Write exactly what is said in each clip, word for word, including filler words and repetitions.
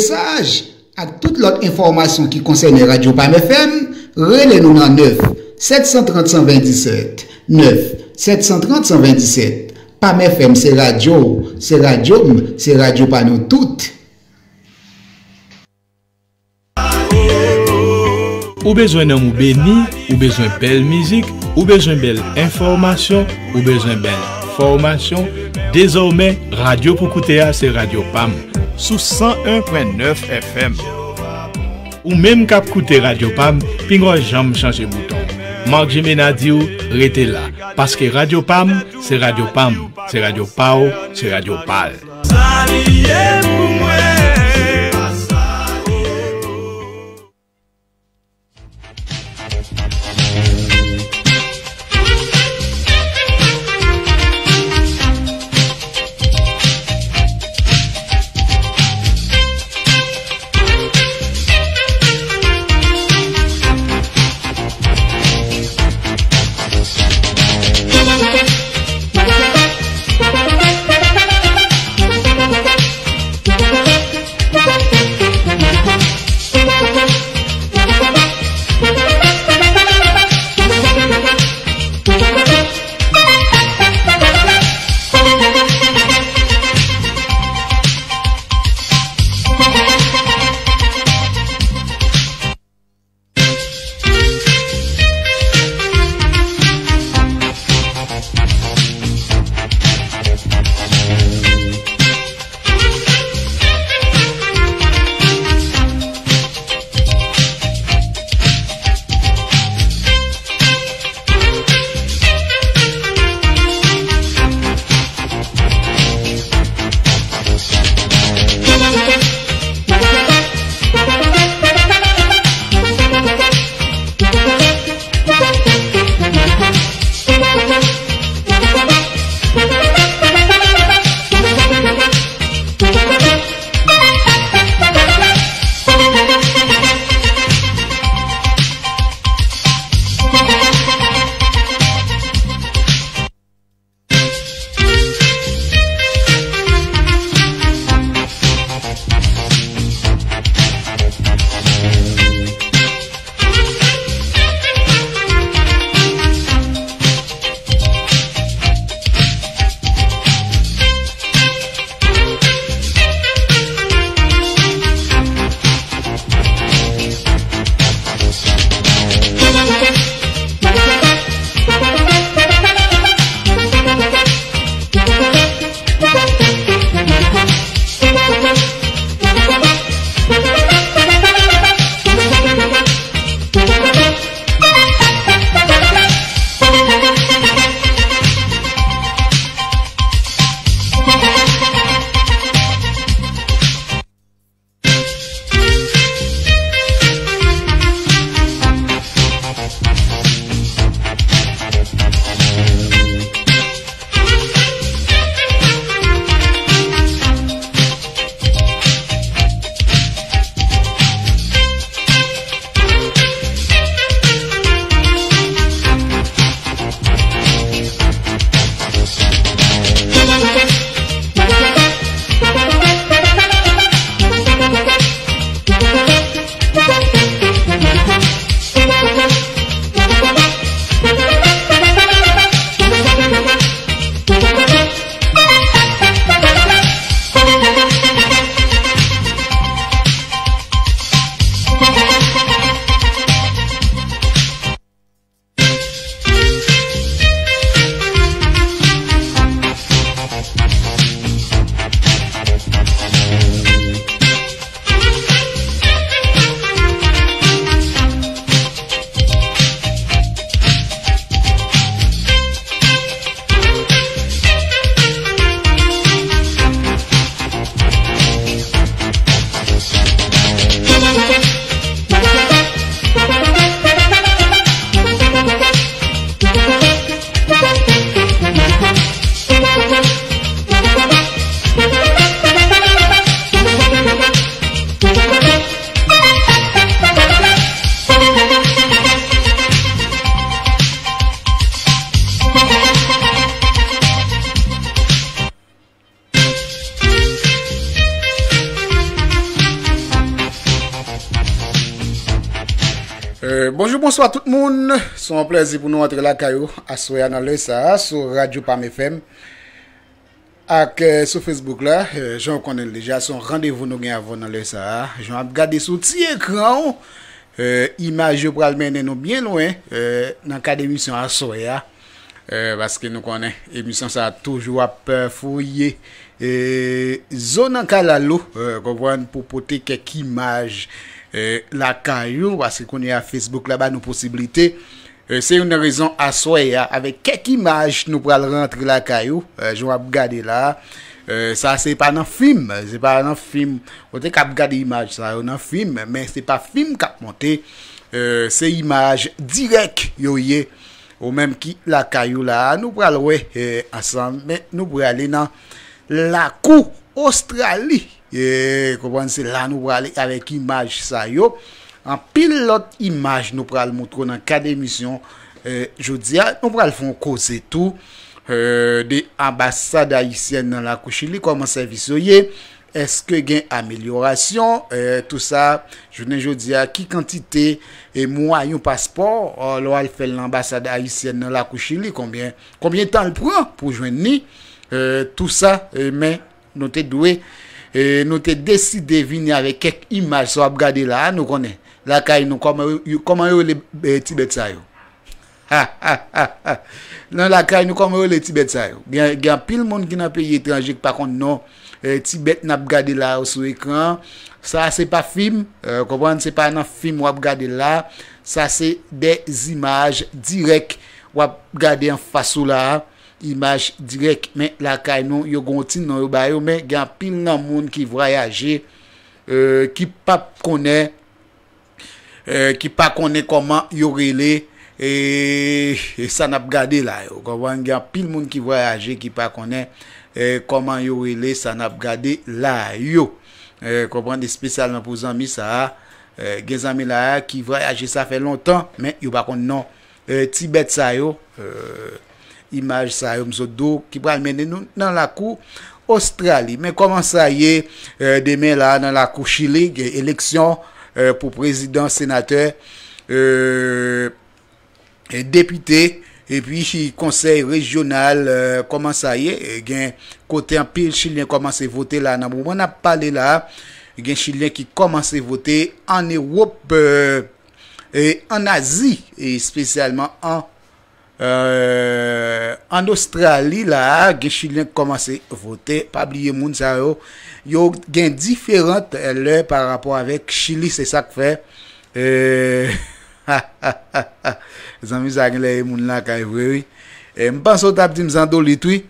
mesaj ak tout lòt enfòmasyon ki konsène Radyo Pam F M, rele nou nan nèf sèt san trant san venndisèt, nèf sèt san trant san venndisèt. Pam F M se radyo w, se radyo m, se radyo pa nou tout. Ou bezwen nanm ou beni, ou bezwen bèl mizik, ou bezwen bèl enfòmasyon, ou bezwen bèl fòmasyon. Dezòmè, radyo pou koute a se Radyo Pam, sou san en pwen nèf F M. Ou menm k ap koute Radyo Pam, pinga w janm chanje bouton. Marc Gemena di w, rete la, paske Radyo Pam, se radyo pa m, se radyo pa w, se radyo pa l. Sa li ye pou mwen. Euh, bonjou, bonswa tout moun. Se yon plèzi pou nou antre lakay ou aswè a nan lè sa a sou Radyo Pam F M ak, euh, sou Facebook la. Euh, jan w konnen l deja, se yon randevou nou gen avè w nan lè sa a. Jan w ap gade sou ti ekran w, euh, imaj yo pral mennen nou byen lwen, euh, nan kad emisyon aswè a. Euh, paske nou konnen emisyon sa a toujou ap, euh, fouye, euh, zo nan kalalou, euh, konprann, pou pote kèk imaj, euh, lakay ou, paske kounye a Facebook la ba nou posiblite. Euh, se youn nan rezon aswè a, avèk kèk imaj nou pral rantre lakay ou, euh, jan w ap gade la. Euh, sa se pa nan fim, se pa nan fim. Ou te kab gade imaj sa yo nan fim, men se pa fim k ap monte. Euh, se imaj dirèk yo ye. Ou menm ki lakay ou la a, nou pral wè, eh, ansanm, men nou prale nan lakou Ostrali. Eh, konprann, se la nou prale avèk imaj sa yo. Anpil lòt imaj nou pral montre w nan kad emisyon, eh, jodi a. Nou pral fè yon koze tou, eh, de anbasad ayisyèn nan lakou Chili, kòman sèvis yo ye, èske gen amelyorasyon, eh, tou sa, jounen jodi a, ki kantite, eh, mwayen paspò, eh, lè w al fè l nan anbasad ayisyèn nan lakou Chili, konbyen, konbyen tan l pran pou jwenn li, eh, tou sa, eh, men nou te dwe, eh, nou te deside vini avèk kèk imaj sa w ap gade la a, nou konnen. Lakay nou, kòman yo, yo- kòman yo rele, eh, ti bèt sa yo? Nan lakay nou, kòman yo rele ti bèt sa yo? Gen, gen anpil moun ki nan peyi etranje ki pa konn non, eh, ti bèt n ap gade la yo sou ekran an. Sa se pa fim, eh, konprann, se pa nan fim w ap gade la. Sa se de zimaj dirèk w ap gade anfas ou la a. Imaj dirèk, men lakay nou, yo gen yon ti non yo ba yo, men gen anpil nan moun ki vwayaje, eh, ki p ap konnen, eh, ki pa konnen kòman yo rele, eh, sa n ap gade la yo. Konprann, gen anpil moun ki vwayaje ki pa konnen, eh, kòman yo rele sa n ap gade la yo. Eh, konprann, espesyalman pou zanmi sa a. Eh, gen zanmi la a ki vwayaje sa fè lontan, men yo pa konn non, eh, ti bèt sa yo, eh, imaj sa yo, m sot di w, ki pral mennen nou nan lakou Ostrali. Men kòman sa ye, eh, demen la, nan lakou Chili, gen eleksyon, eh, pou prezidan, senatè, eh, eh, depite, epi konsèy rejyonal, eh, kòman sa ye, eh, gen kote anpil Chilyen kòmanse vote la, nan moman n ap pale la, gen Chilyen ki kòmanse vote ann Ewòp, eh, e ann Azi, e espesyalman an, eh, ann Ostrali la a, gen Chilyen k kòmanse vote. Pa bliye moun sa yo, yo gen diferan lè pa rapò avèk Chili, se sa k fè, eh, zanmi sa gen lè e moun lakay vre, wi. Eh, m panse w t ap di m zandolit, wi.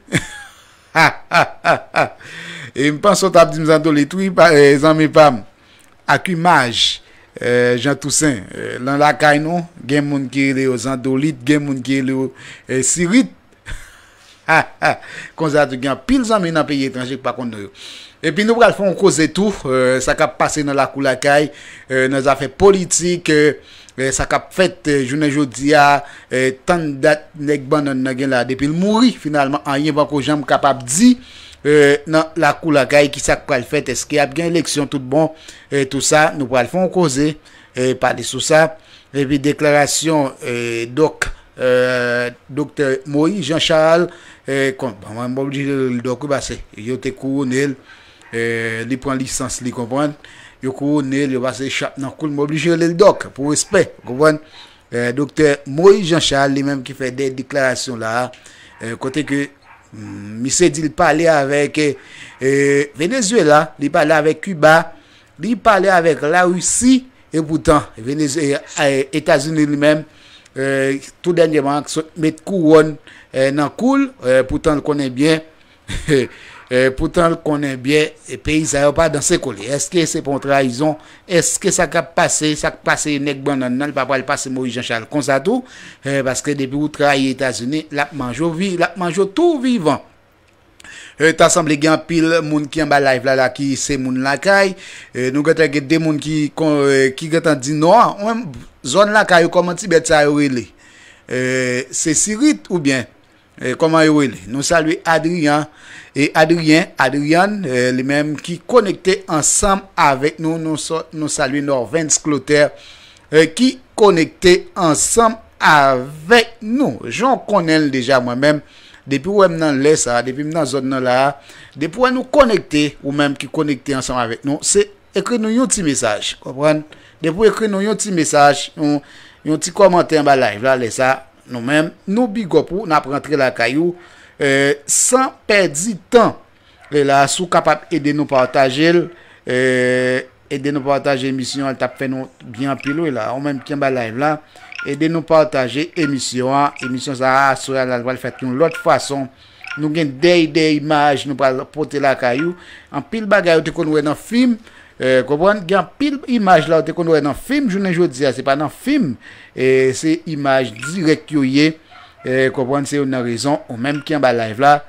E m panse w t ap di m zandolit, wi, pa, eh, zanmi pa m. Ak imaj, eh, Jean Toussaint, eh, nan lakay nou, gen moun ki rele yo zandolit, gen moun ki rele yo, eh, sirit. Konsa tou, gen anpil zanmi nan peyi etranje ki pa konn non yo. Epi nou pral fè yon koze tou, eh, sa k ap pase nan lakou lakay, eh, nan zafè politik, eh, eh, sa k ap fèt, eh, jounen jodi a, eh, tann dat nèg bannann nan gen la depi l mouri, finalman, anyen panko janm kapab di, eh, nan lakou lakay, ki sa k pral fèt, èske ap gen eleksyon tout bon, eh, tou sa, nou pral fè yon koze, eh, pale sou sa. Epi deklarasyon, eh, dòk, eh, Doktè Moïse Jean Charles, eh, kon, bon, mwen, mwen oblije rele l dòk, wi, paske yo te kouwone l, eh, li pran lisans li, konprann. Yo kouwone l, yo pase chap nan kou l, mwen oblije rele l dòk, pou respè, konprann. Eh, Doktè Moïse Jean Charles, li menm ki fè de deklarasyon la, eh, kote ke, mm, misye di l pale avèk, eh, Venezuela, li pale avèk Kiba, li pale avèk Larisi, e poutan, Venez-, eh, eh, Etazini li menm, eh, tou dènyèman, sot met kouwòn, eh, nan kou l, eh, poutan l konnen byen, eh, poutan l konnen byen, eh, peyi sa yo pa danse kole. Èske se pa yon trayizon? Èske sa k ap pase, sa k pase nèg bannann nan, li pa pral pase Moïse Jean Charles konsa tou? Eh, paske depi ou trayi Etazini, l ap manje w vi-, l ap manje w tou vivan. Eh, ta sanble gen anpil moun ki anba live la, la ki se moun lakay. Eh, nou gentan gen de moun ki kon, eh, ki gentan di non an. Ou menm, zòn lakay ou, kòman ti bèt sa yo rele? Eh, se sirit oubyen, eh, kòman yo rele? Nou salye Adrian, e Adrien, Adrian, eh, li menm ki konekte ansanm avèk nou. Nou sa-, nou salye Norvens Clotaire, eh, ki konekte ansanm avèk nou. Jan w konnen l deja, mwen menm, depi w wè m nan lè sa, depi m nan zòn nan la, depi w wè nou konekte, ou menm ki konekte ansanm avèk nou, se ekri nou yon ti mesaj, konprann? Depi w ekri nou yon ti mesaj, yon, yon ti kòmantè anba live la, lè sa, nou menm, nou big up ou, n ap rantre lakay ou, eh, san pèdi tan. E la, si w kapab ede nou pataje l, eh, ede nou pataje emisyon an, l t ap fè nou byen anpil, wi, la. Ou menm ki anba live la, ede nou pataje emisyon an. Emisyon sa a, aswè a la, l pral fèt yon lòt fason. Nou gen de, de imaj nou pral pote lakay ou. Anpil bagay ou te konn wè nan fim, eh, konprann? Gen anpil imaj la ou te konn wè nan fim, jounen jodi a, se pa nan fim. Eh, se imaj dirèk yo ye. Eh, konprann? Se youn nan rezon, ou menm ki anba live la,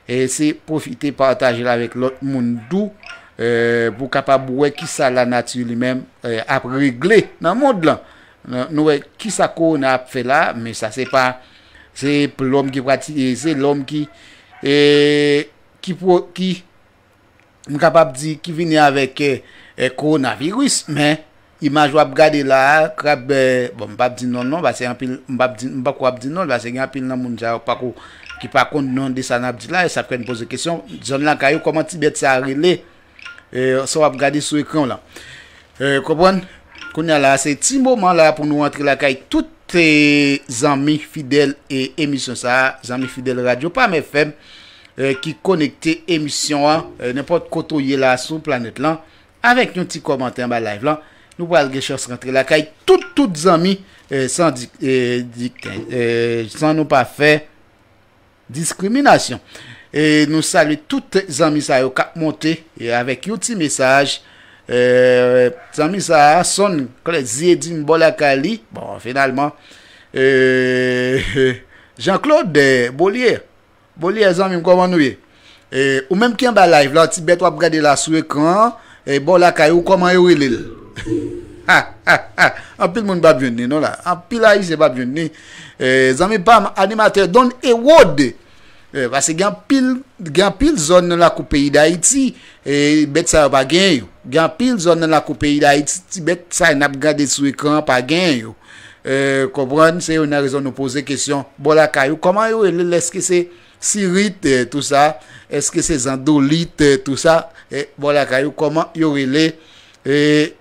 e se pwofite pataje l avèk lòt moun tou, eh, pou w kapab wè kisa lanati li menm, eh, ap regle nan mond lan. Nou, nou wè kisa kowona ap fè la, men sa se pa, se lòm ki pratike, se lòm ki, eh, ki pwo-, ki, m kapab di, ki vini avèk, eh, eh, kowonaviris, men imaj w ap gade la a, krab, eh, bon, m p ap di non, non, paske anpil, m p ap di, m pako ap di non, paske gen anpil nan moun sa yo pako, ki pa konn non de sa n ap di la, e sa fè n poze kesyon, zòn lakay ou, kòman ti bèt sa a rele? Eh, sa w ap gade sou ekran w lan. Eh, konprann? Kounye a la, se ti moman la pou nou rantre lakay tout, eh, zanmi fidèl, eh, emisyon sa a, zanmi fidèl radyo Pam F M, eh, ki konekte emisyon an, eh, nenpòt kote w ye la sou planèt lan, avèk yon ti kòmantè anba live lan. Nou pral gen chans rantre lakay tout, tout zanmi, eh, san di-, eh, dikten, eh, san nou pa fè diskriminasyon. E nou salye tout zanmi sa yo k ap monte, e avèk yon ti mesaj. Eh, zanmi sa a, Sonn Klèzye di m bò lakay li. Bon, finalman, eh, Jean Claude, eh, Bolier. Bolier, zanmi m, kòman nou ye? Eh, ou menm ki anba live la, ti bèt w ap gade la sou ekran an, eh, bò lakay ou, kòman yo rele l? Anpil moun p ap jwenn li, non, la. Anpil Ayisyen p ap jwenn li. Eh, zanmi pa m, animatè Don Ewod. Eh, paske gen anpil, gen anpil zòn nan lakou peyi Dayiti, eh, bèt sa yo pa genyen yo. Gen anpil zòn nan lakou peyi Dayiti, ti bèt sa yo n ap gade sou ekran an pa genyen yo. Eh, konprann, se youn nan rezon nou poze kesyon. Bò lakay ou, kòman yo rele l? Èske se sirit, eh, tou sa? Èske se zandolit, eh, tou sa? Eh, bò lakay ou, kòman yo rele? Eh,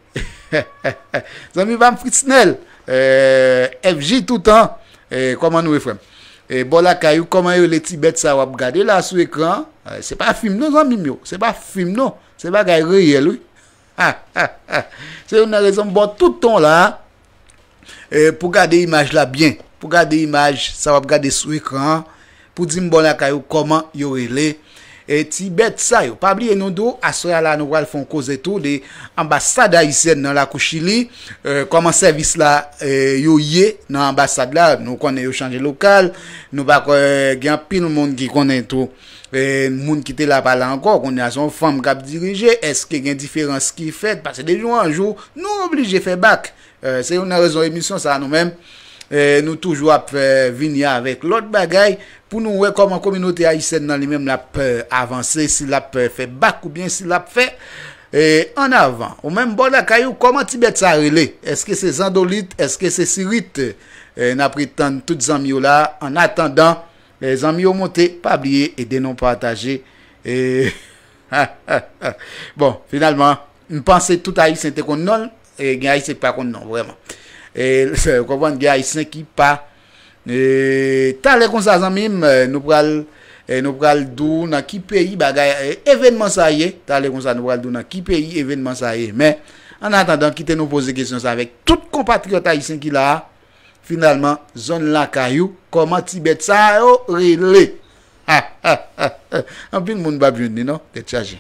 zanmi pa m Fritznel, eh, F J toutan, eh, kòman nou ye, frè m? Eh, bò lakay ou, kòman yo rele ti bèt sa w ap gade la sou ekran an? Eh, se pa fim non, zanmi m yo. Se pa fim non. Se bagay reyèl, wi. Se youn nan rezon m ba w tout tan la, eh, pou gade imaj la byen. Pou gade imaj sa w ap gade sou ekran an. Pou di m bò lakay ou kòman yo rele, eh, ti bèt sa yo. Pa bliye nou di w, aswè a la nou pral fè yon koze tou de anbasad ayisyèn nan lakou Chili, eh, kòman sèvis la, eh, yo ye nan anbasad la. Nou konnen yo chanje lokal, nou pa kwè, gen anpil moun ki konnen tou, eh, moun ki te la pa la ankò, kounye a se yon fanm k ap dirije, èske gen diferans ki fèt? Paske de jou an jou, nou oblije fè bak. Eh, se youn nan rezon emisyon sa a nou menm, eh, nou toujou ap, eh, vini avèk lòt bagay pou nou wè kòman kominote ayisyèn nan li menm l ap, eh, avanse, si l ap, eh, fè bak oubyen si l ap fè, eh, ann avan. Ou menm bò lakay ou, kòman ti bèt sa rele? Èske se zandolit? Èske se sirit? Eh, n ap ret tann tout zanmi yo la. Annatandan, eh, zanmi yo monte, pa bliye ede nou pataje. Eh, bon, finalman, m panse tout Ayisyen te konn non l, e gen Ayisyen ki pa konn non, vrèman. E, w konprann, gen Ayisyen ki pa, e, talè konsa, zanmi m, e, nou pral, e, nou pral di w nan ki peyi bagay, e, evènman sa ye, talè konsa, nou pral di w nan ki peyi evènman sa ye. Men, annatandan, kite nou poze kesyon sa avèk tout konpatriyòt ayisyen ki la a. Finalman, zòn lakay ou, kòman ti bèt sa yo rele? Anpil moun p ap jwenn li non, tèt chaje.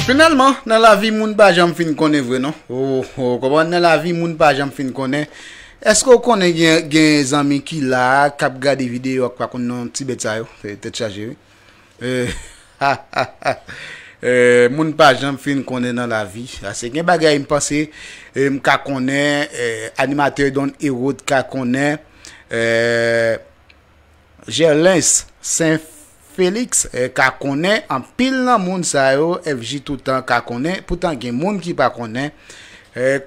Finalman, nan lavi, moun pa janm fin konnen vre, non. Ou konprann, nan lavi, moun pa janm fin konnen. Èske w konnen gen, gen zanmi ki la, k ap gade videyo, k pa konn non ti bèt sa yo? Tèt chaje, wi. Moun pa janm fin konnen nan lavi. Ase gen bagay m panse, m ka konnen, animatè Don Herod ka konnen, Gerlens Sen Felix ka konnen anpil nan moun sa yo, F J toutan ka konnen, poutan gen moun ki pa konnen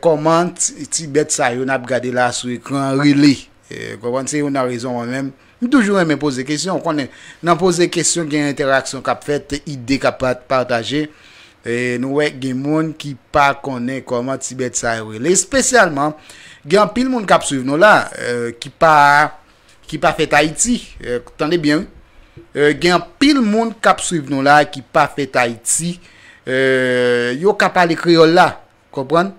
kòman ti bèt sa yo n ap gade la sou ekran an rele. Konprann, se youn nan rezon mwen menm m toujou renmen poze kesyon. Ou konnen, nan poze kesyon, gen entèraksyon k ap fèt, ide k ap pataje. Nou wè gen moun ki pa konnen kòman ti bèt sa yo rele. Espesyalman, gen anpil moun k ap swiv nou la, ki pa ki pa fèt Ayiti. Tande byen, wi. Gen anpil moun k ap swiv nou la ki pa fèt Ayiti. Yo ka pale kreyòl la. Konprann?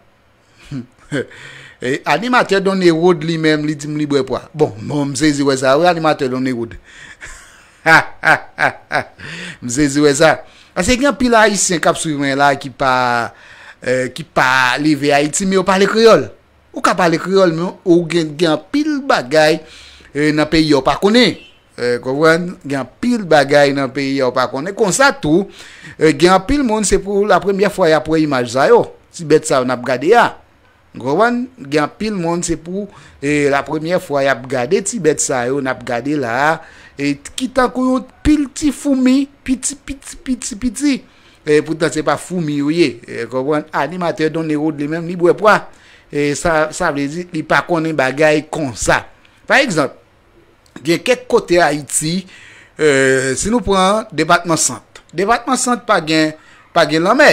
Animatè Don Herod li menm, li di m li bwè pwa. Bon, bon, m sezi wè sa, wi, animatè Don Herod. M sezi wè sa. Paske gen anpil Ayisyen k ap swiv mwen la ki pa, ki pa leve Ayiti, men yo pale kreyòl. Ou ka pale kreyòl, men ou gen, gen anpil bagay nan peyi a ou pa konnen. Konprann? Gen anpil bagay nan peyi a ou pa konnen. Konsa tou, gen anpil moun, se pou la premyè fwa y ap wè imaj sa yo. Ti bèt sa yo n ap gade a. Konprann? Gen anpil moun, se pou la premyè fwa y ap gade ti bèt sa yo n ap gade la a. Ki tankou yon pil ti foumi, piti, piti, piti, piti. Poutan, se pa foumi yo ye. Konprann? Animatè Don Herod li menm, li bwè pwa. Sa, sa vle di, li pa konnen bagay konsa. Pa egzanp, gen kèk kote Ayiti, si nou pran depatman Sant. Depatman Sant pa gen, pa gen lanmè.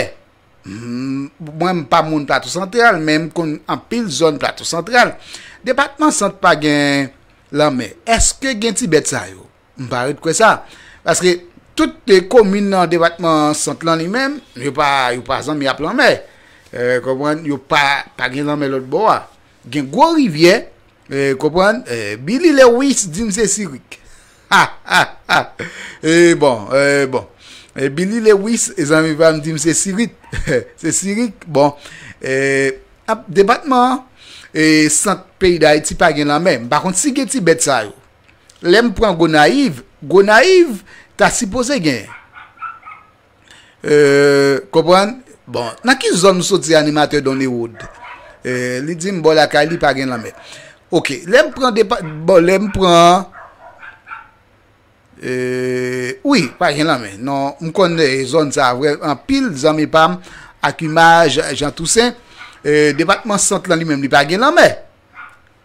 Mwen, m pa moun Plato Santral, men m konn anpil zòn Plato Santral. Depatman Sant pa gen lanmè. Èske gen ti bèt sa yo? M pa ret kwè sa. Paske tout komin nan depatman Sant lan li menm, yo pa, yo pa zanmi ak lanmè. Konprann? Yo pa, pa gen lanmè lòt bò a. Gen gwo rivyè, konprann? Billy Lewis di m se sirik. Ha, ha, ha. E bon, e bon. Billy Lewis, zanmi pa m di m se sirik. Se sirik. Bon. Depatman Sant peyi Dayiti pa gen lanmè. M pa konn si gen ti bèt sa yo. Lè m pran Gonayiv, Gonayiv ta sipoze gen. Konprann? Bon, nan ki zòn ou soti, animatè Don Herod? Li di m bò lakay li pa gen lanmè. Oke, lè m pran depa, bon, lè m pran, wi, pa gen lanmè. Non, m konn zòn sa a vre, anpil zanmi pa m ak imaj Jean Toussaint. Depatman Sant lan li menm, li pa gen lanmè.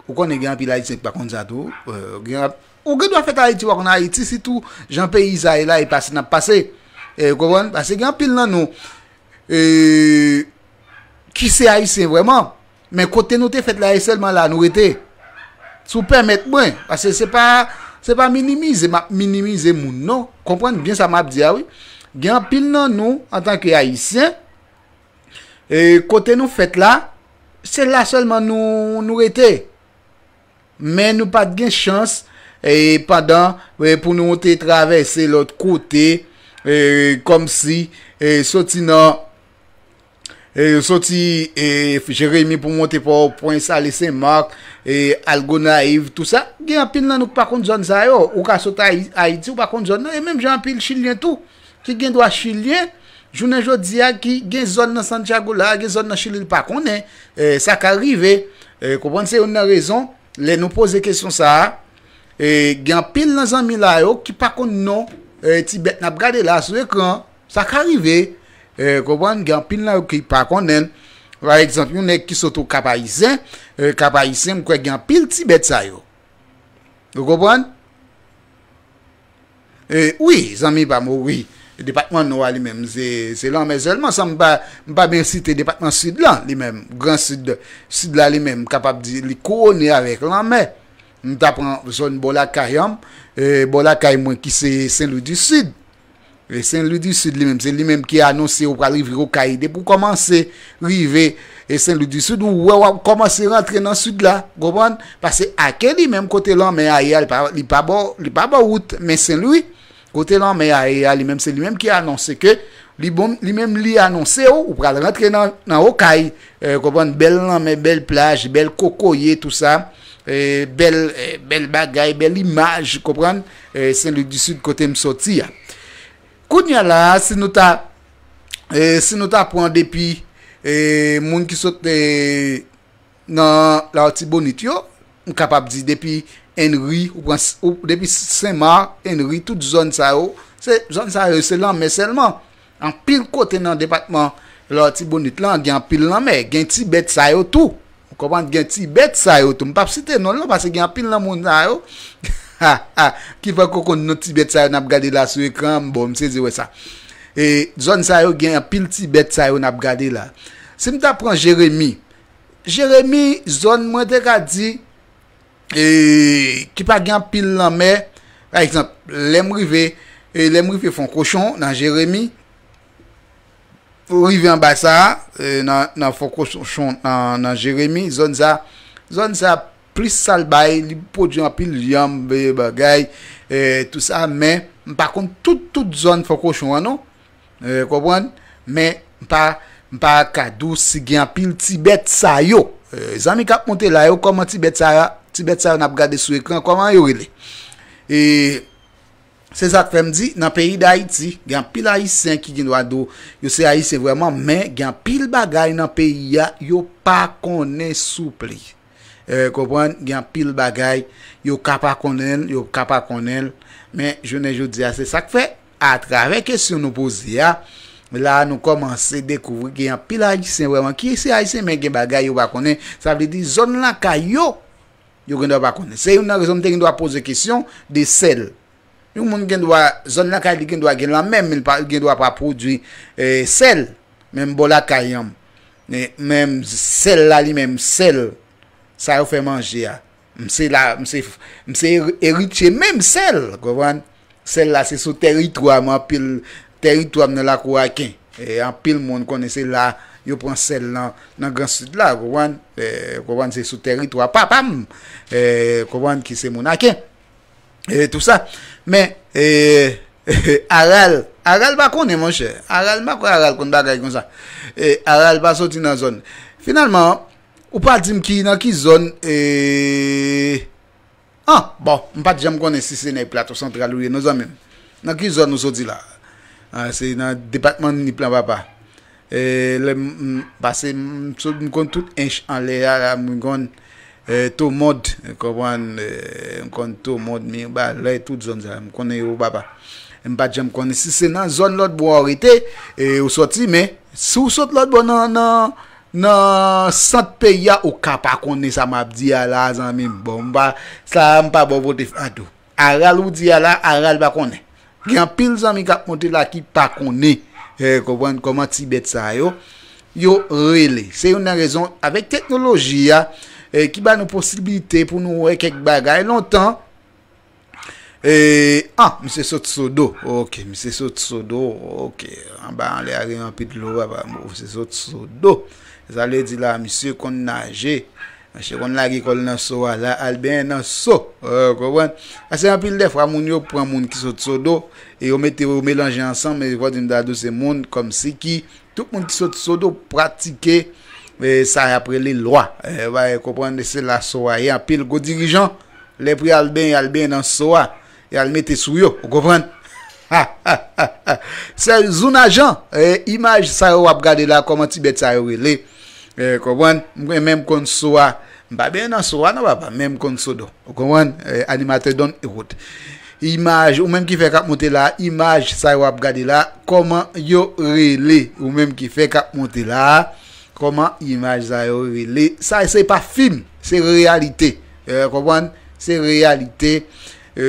Ou konnen gen anpil Ayisyen ki pa konn sa tou. Ou gen, ou gen dwa fèt Ayiti, ou pa konn Ayiti, sitou jan peyi sa ye la, e pase n ap pase. Ou konprann? Paske gen anpil nan nou ki se Ayisyen vrèman, men kote nou te fèt la, e sèlman la nou rete. Si w pèmèt mwen, paske se pa, se pa minimize, m ap minimize moun, non. Konprann byen sa m ap di a, wi. Gen anpil nan nou, antanke Ayisyen, E kote nou fèt la, se la sèlman nou, nou rete. Men nou pa t gen chans, e pandan, e pou nou te travèse lòt kote, e kòmsi, e soti nan, e soti, e Jeremi pou monte Pòtoprens, ale Senmak, e al Gonayiv, tou sa. Gen anpil nan nou ki pa konn zòn sa yo. Ou ka sot Ayi-, Ayiti, ou pa konn zòn nan. E menm jan anpil Chilyen tou. Ki gen dwa chilyen, jounen jodi a, ki gen zòn nan Santiago la, gen zòn nan Chili, li pa konnen, e, sa ka rive. E, konprann, se youn nan rezon, lè nou poze kesyon sa a, e, gen anpil nan zanmi la yo ki pa konn non, e, ti bèt n ap gade la sou ekran, sa ka rive. E, konprann, gen anpil nan yo ki pa konnen l. Pa egzanp, yon nèg ki sot o Kap Ayisyen, e, Kap Ayisyen, m kwè gen anpil ti bèt sa yo. Ou konprann? E, wi, zanmi pa m, wi. Depatman Nò a li menm, se, se lanmè sèlman, san m pa, m pa byen site depatman Sid lan, li menm, Gran Sid, Sid la li menm, m kapab di li kouwone avèk lanmè. M ta pran zòn bò lakay an m, e, bò lakay mwen ki se Sen Lwi di Sid. E Sen Lwi di Sid li menm, se li menm ki anonse ou pral rive Okay. Depi w kòmanse rive, e Sen Lwi di Sid, ou wè w ap kòmanse rantre nan Sid la, konprann? Paske Ake li menm kote lanmè a ye a, li pa, li pa bò, li pa bò wout, men Sen Lwi, kote lanmè a ye a, li menm, se li menm ki anonse ke Li bon, li menm li anonse w, ou pral rantre nan, nan Okay, eh, konprann, bèl lanmè, bèl plaj, bèl kokoye, tou sa, eh, bèl, eh, bèl bagay, bèl imaj, konprann, eh, Sen Lwi di Sid kote m sòti a. Kounye a la, si nou ta, eh, si nou ta pran depi, eh, moun ki sot, eh, nan Latibonit yo, m kapab di depi Enri, ou pran, ou, depi Senmak, Enri, tout zòn sa yo, se, zòn sa yo, se lanmè sèlman. Anpil kote nan depatman Latibonit lan, gen anpil lanmè, gen ti bèt sa yo tou. Ou konprann, gen ti bèt sa yo tou. M p ap site non l non, paske gen anpil nan moun sa yo ki poko konn non ti bèt sa yo n ap gade la sou ekran an, bon, m sezi wè sa. E zòn sa yo, gen anpil ti bèt sa yo n ap gade la. Si m ta pran Jeremi, Jeremi, zòn mwen te ka di, e, ki pa gen anpil lanmè. Pa egzanp, lè m rive, e, lè m rive Fon Kochon nan Jeremi, rive anba sa, e, nan, nan Fon Kochon, nan, nan Jeremi, zòn sa, zòn sa plis sa l bay, li pwodui anpil yanm, e, bagay, e, tou sa, men m pa konn tout, tout zòn Fon Kochon an non. Eh, konprann? Men, m pa, m pa ka di w si gen anpil ti bèt sa yo. Eh, zanmi k ap monte la yo, kòman ti bèt sa, ti bèt sa yo n ap gade sou ekran, kòman yo rele? E se sa k fè m di, nan peyi Dayiti, gen anpil Ayisyen ki gen dwa di w, yo se Ayisyen vrèman, men gen anpil bagay nan peyi a, yo pa konnen souple. Eh, konprann? Gen anpil bagay, yo ka pa konnen l, yo ka pa konnen l, men jounen jodi a, se sa k fè, atravè kesyon nou poze a, la nou kòmanse dekouvri gen anpil Ayisyen vrèman ki se Ayisyen, men gen bagay yo pa konnen. Sa vle di, zòn lakay yo, yo gen dwa pa konnen. Se youn nan rezon m te gen dwa poze kesyon de sèl. Yon moun gen dwa, zòn lakay li gen dwa gen lanmè, men li pa, li gen dwa pa pwodui, eh, sèl, menm bò lakay an. Men, menm sèl la, li menm sèl, sa yo fè manje a. M se la, m se, m se eri-, eritye menm sèl, konprann? Sèl la se sou tèritwa m, anpil tèritwa m nan lakou Aken. E anpil moun konnen se la yo pran sèl nan, nan Gran Sid la, konprann? E, konprann, se sou tèritwa papa m, e, konprann, ki se moun Aken. E tou sa. Men, e, Aral, Aral pa konnen, monchè. Aral, m pa kwè Aral konn bagay konsa. E, Aral pa soti nan zòn. Finalman, ou pa di m ki, nan ki zòn, e, ah, bon, m pa t janm konnen si se nèg Plato Santral ou ye, non, zanmi m. Nan ki zòn ou soti la? Ah, se nan depatman Nip lan, papa. E, lè m, m pase, m, m konn tout ench anlè a, la, m konn, e, Tomod, konprann, e, m konn Tomod, Mibalè, tout zòn sa, m konnen yo, papa. M pa t janm konnen si se nan zòn lòt bò a w rete, e, ou sòti, men si w sot lòt bò nan, nan, nan sant peyi a, ou ka pa konnen sa m ap di a la, zanmi m. Bon, m pa, sa a, m pa ba w pote fatou. Aral ou di a la, Aral pa konnen. Gen anpil zanmi k ap monte la ki pa konnen, eh, konprann kòman ti bèt sa yo, yo rele. Se youn nan rezon, avèk teknoloji a, eh, ki ba nou posiblite pou nou wè kèk bagay. Lontan, eh, ah, misye sot Sodo. Ok, misye sot Sodo. Ok, anba anlè a gen anpil dlo, papa. Misye sot Sodo. Sa vle di la, misye konn naje. Misye konn lage kò l nan so a la, al benyen nan so. Ou konprann? Paske anpil dèfwa, moun yo pran moun ki sot Sodo, e yo mete yo melanje ansanm, e fò di m ta di w se moun kòmsi ki tout moun ki sot Sodo pratike, e, sa y ap rele lwa. E, ba, e, konprann, se la so a ye. Anpil gwo dirijan, lè pou y al benyen, y al benyen nan so a. Y al mete sou yo, ou konprann? Sè Zounajan, e, imaj sa yo w ap gade la, kòman ti bèt sa yo rele? E, konprann? M, menm konn so a, m pa benyen nan so a non, papa, men m konn Sodo. Ou konprann? E, animatè Don Herod. Imaj, ou menm ki fè k ap monte la, imaj sa yo w ap gade la, kòman yo rele? Ou menm ki fè k ap monte la, kòman imaj sa yo rele? Sa, se pa fim, se reyalite. E, konprann? Se reyalite. E,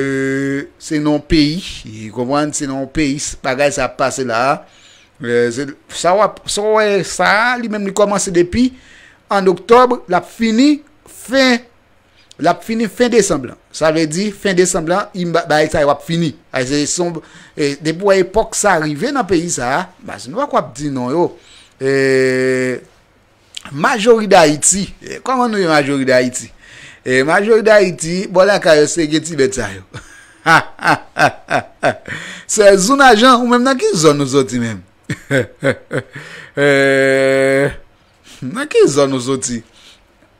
se nan yon peyi, konprann? Se nan yon peyi, s-, bagay sa ap pase la a. E, se, sa w ap, sa w wè sa a, li menm li kòmanse depi an oktòb, l ap fini fen, l ap fini fen desanm lan. Sa vle di, fen desanm lan, im-, bagay sa yo ap fini. Ay, se, se yon, e, depi w wè epòk sa rive nan peyi sa a, ba, se nou pa kwè ap di non yo. E, Majori Dayiti. E, kòman nou ye Majori Dayiti? E, Majori Dayiti, bò lakay yo, se gen ti bèt sa yo. Sè Zounajan, ou menm nan ki zòn ou soti menm? Eh, nan ki zòn ou soti?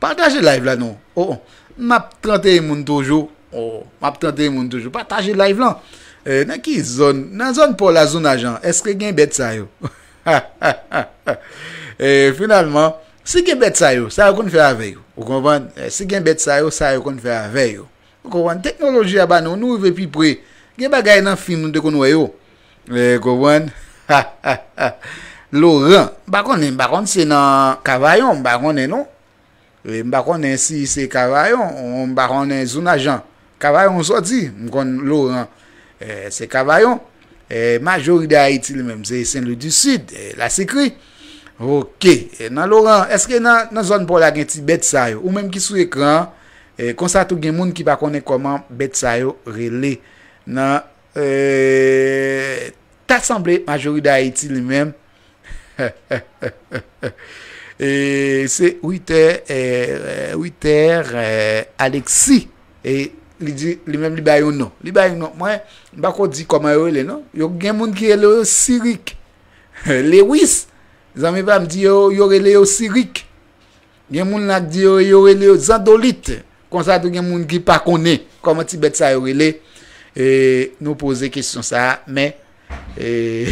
Pataje live la non. Oh, oh. M ap trannteyen moun toujou. Oh, m ap trannteyen moun toujou. Pataje live lan. Eh, nan ki zòn? Nan zòn pa w la, zonaj lan. Èske gen bèt sa yo? Eh, finalman, si gen bèt sa yo, sa yo konn fè avè yo. Ou konprann? Eh, si gen bèt sa yo, sa yo konn fè avè yo. Ou konprann? Teknoloji a ba nou, nou rive pi pre. Gen bagay nan fim nou te konn wè yo. Eh, konprann? Laurent, m pa konnen, m pa konn se nan Kavayon, m pa konnen non. Eh, m pa konnen si se Kavayon, m pa konnen zonaj lan. Kavayon sòti, m konn Laurent. Eh, se Kavayon. Eh, majori de Ayiti li menm, se Sen Lwi di Sid, eh, Lasikri. Ok. Eh, nan Laurent, èske nan, nan zòn pa w la gen ti bèt sa yo? Ou menm ki sou ekran an, eh, konsa tou gen moun ki pa konnen kòman bèt sa yo rele. Nan, eh, ta sanble majori de Ayiti li menm. E se Witer, eh, Witer, eh, Alexis. E li di, li menm li bay yon non. Li bay yon non. Mwen, m pa ko di kòman yo rele non. Yo gen moun ki rele yo Sirik. Lewis. Zanmi pa m di yo, yo rele yo Sirik. Gen moun la k di yo, yo rele yo Zandolit. Konsa tou gen moun ki pa konnen kòman ti bèt sa yo rele. E nou poze kesyon sa a, men, e,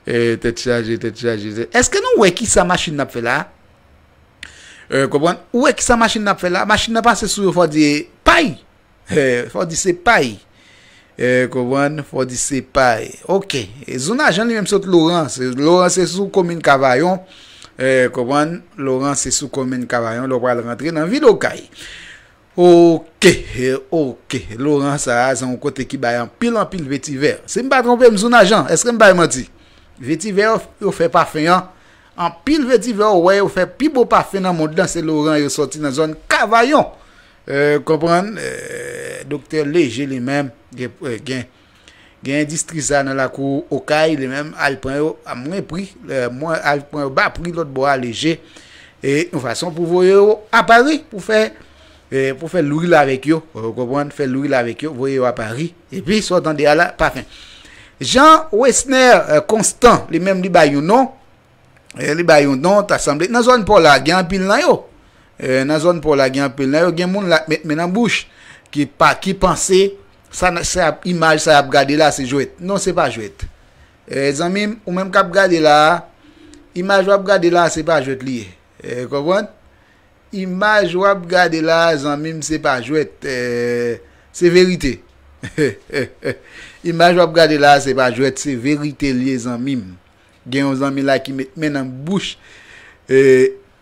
e, tèt chaje, tèt chaje. Èske nou wè ki sa machin nan ap fè la? E, konprann? Ou wè ki sa machin nan ap fè la? Machin nan pase sou yo, fò di pay. E, fò di se pay. E, konprann? Fò di se pay. Ok. E, zonaj lan li menm sot Laurent. Se, Laurent se sou komin Kavayon. E, konprann? Laurent se sou komin Kavayon. Lè w pral rantre nan vil Okay. Ok. E, ok. Laurent sa a, se yon kote ki bay anpil, anpil vetivè. Si m pa twonpe m, zonaj lan, èske m bay manti? Vetivè yo, yo fè pafen an. Anpil vetivè yo wè yo fè pi bon pafen nan mond lan, se Laurent yo sòti nan zòn Kavayon. Eh, konprann? Eh, Doktè Leje li menm, gen, eh, gen, gen endistri sa nan lakou Okay, li menm, al pran yo a mwen pri, eh, mwen al pran yo ba pri lòt bò a Leje. E yon fason pou voye yo a Pari, pou fè, eh, pou fè lwil avèk yo, ou konprann? Fè lwil avèk yo, voye yo a Pari. Epi, sa w tande a la, pafen. Jean Wesner, eh, Constant, li menm li bay yon non. Eh, li bay yon non, ta sanble. Nan zòn pa w la, gen anpil nan yo. Eh, nan zòn pa w la, gen anpil nan yo. Gen moun la k met men nan bouch, ki pa, ki panse, sa, sa, imaj sa y ap gade la, se jwèt. Non, se pa jwèt. Eh, zanmi m, ou menm k ap gade la a, imaj w ap gade la a, se pa jwèt li ye. Eh, konprann? Imaj w ap gade la a, zanmi m, se pa jwèt. Eh, se verite. Imaj w ap gade la a, se pa jwèt, se verite l ye, zanmi m. Gen yon zanmi la ki met men nan bouch. E,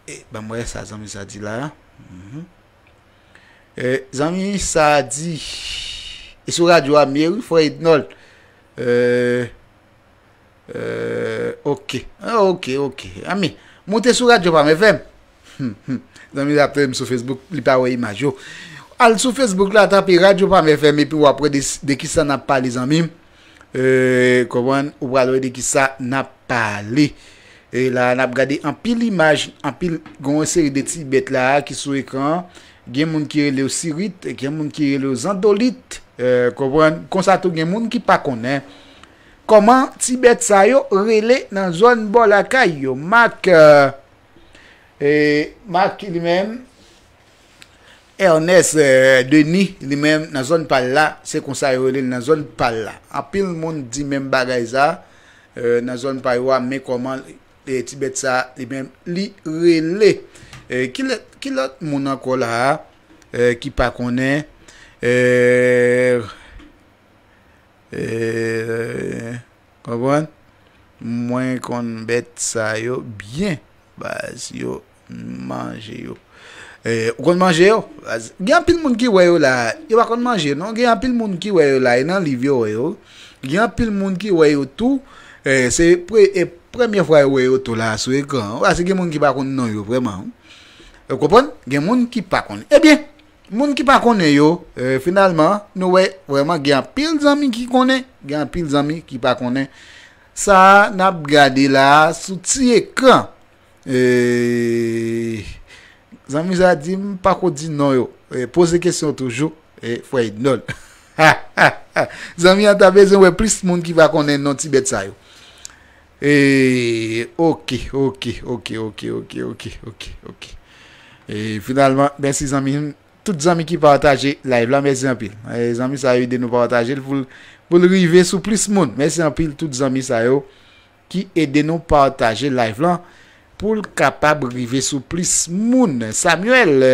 e, ban m wè sa zanmi sa di la. Mhm. E, zanmi sa di, e sou radyo a m ye wi, frè Ednol. E, e, ok. Ah, ok, ok. Ami, moute sou radyo Pam F M. Hmm, hmm. Zanmi la ap tande m sou Facebook, li pa wè imaj yo. Al sou Facebook la, tape Radyo Pam F M epi w ap wè de, de kisa n ap pale, zanmi m. E, konprann, ou pral wè de kisa n ap pale. E la, n ap gade anpil imaj, anpil, gen yon seri de ti bèt la ki sou ekran an. Gen moun ki rele yo sirit, gen moun ki rele yo zandolit. E, konprann, konsa tou gen moun ki pa konnen kòman ti bèt sa yo rele nan zòn bò lakay yo. Mak, e, e, Mak li menm, Ernest, eh, Denis, li menm, nan zòn pa l la, se konsa yo rele l nan zòn pa l la. Anpil moun di menm bagay sa, eh, nan zòn pa yo a, men kòman, eh, ti bèt sa, li menm, li rele. Eh, ki lòt, ki lòt moun ankò la a, eh, ki pa konnen, eh, Eh, konprann? Mwen konn bèt sa yo byen. Baz, yo manje yo. Eh, ou konn manje yo? Baz, gen anpil moun ki wè yo la. Yo pa konn manje yo, non. Gen anpil moun ki wè yo la. E nan liv yo wè yo. Gen anpil moun ki wè yo tou. Eh, se pre, e premye fwa yo wè yo tou la sou ekran an. Paske gen moun ki pa konn non yo, vrèman. Ou konprann? Gen moun ki pa konn. Ebyen, moun ki pa konnen yo, eh, finalman, nou wè vrèman gen anpil zanmi ki konnen, gen anpil zanmi ki pa konnen. Sa a n ap gade la a sou ti ekran. Eh, zanmi sa di m pa ko di non yo. Eh, poze kesyon toujou, eh, frè Ednol. Zanmi an ta bezwen wè plis moun ki va konnen non ti bèt sa yo. E, ok, ok, ok, ok, ok, ok, ok, ok. E, finalman, mèsi zanmi m. Tout zanmi ki pataje live la, mèsi anpil. E, zanmi sa yo ede nou pataje l pou l, pou l rive sou plis moun. Mèsi anpil tout zanmi sa yo ki ede nou pataje live lan pou l kapab rive sou plis moun. Samuel, e,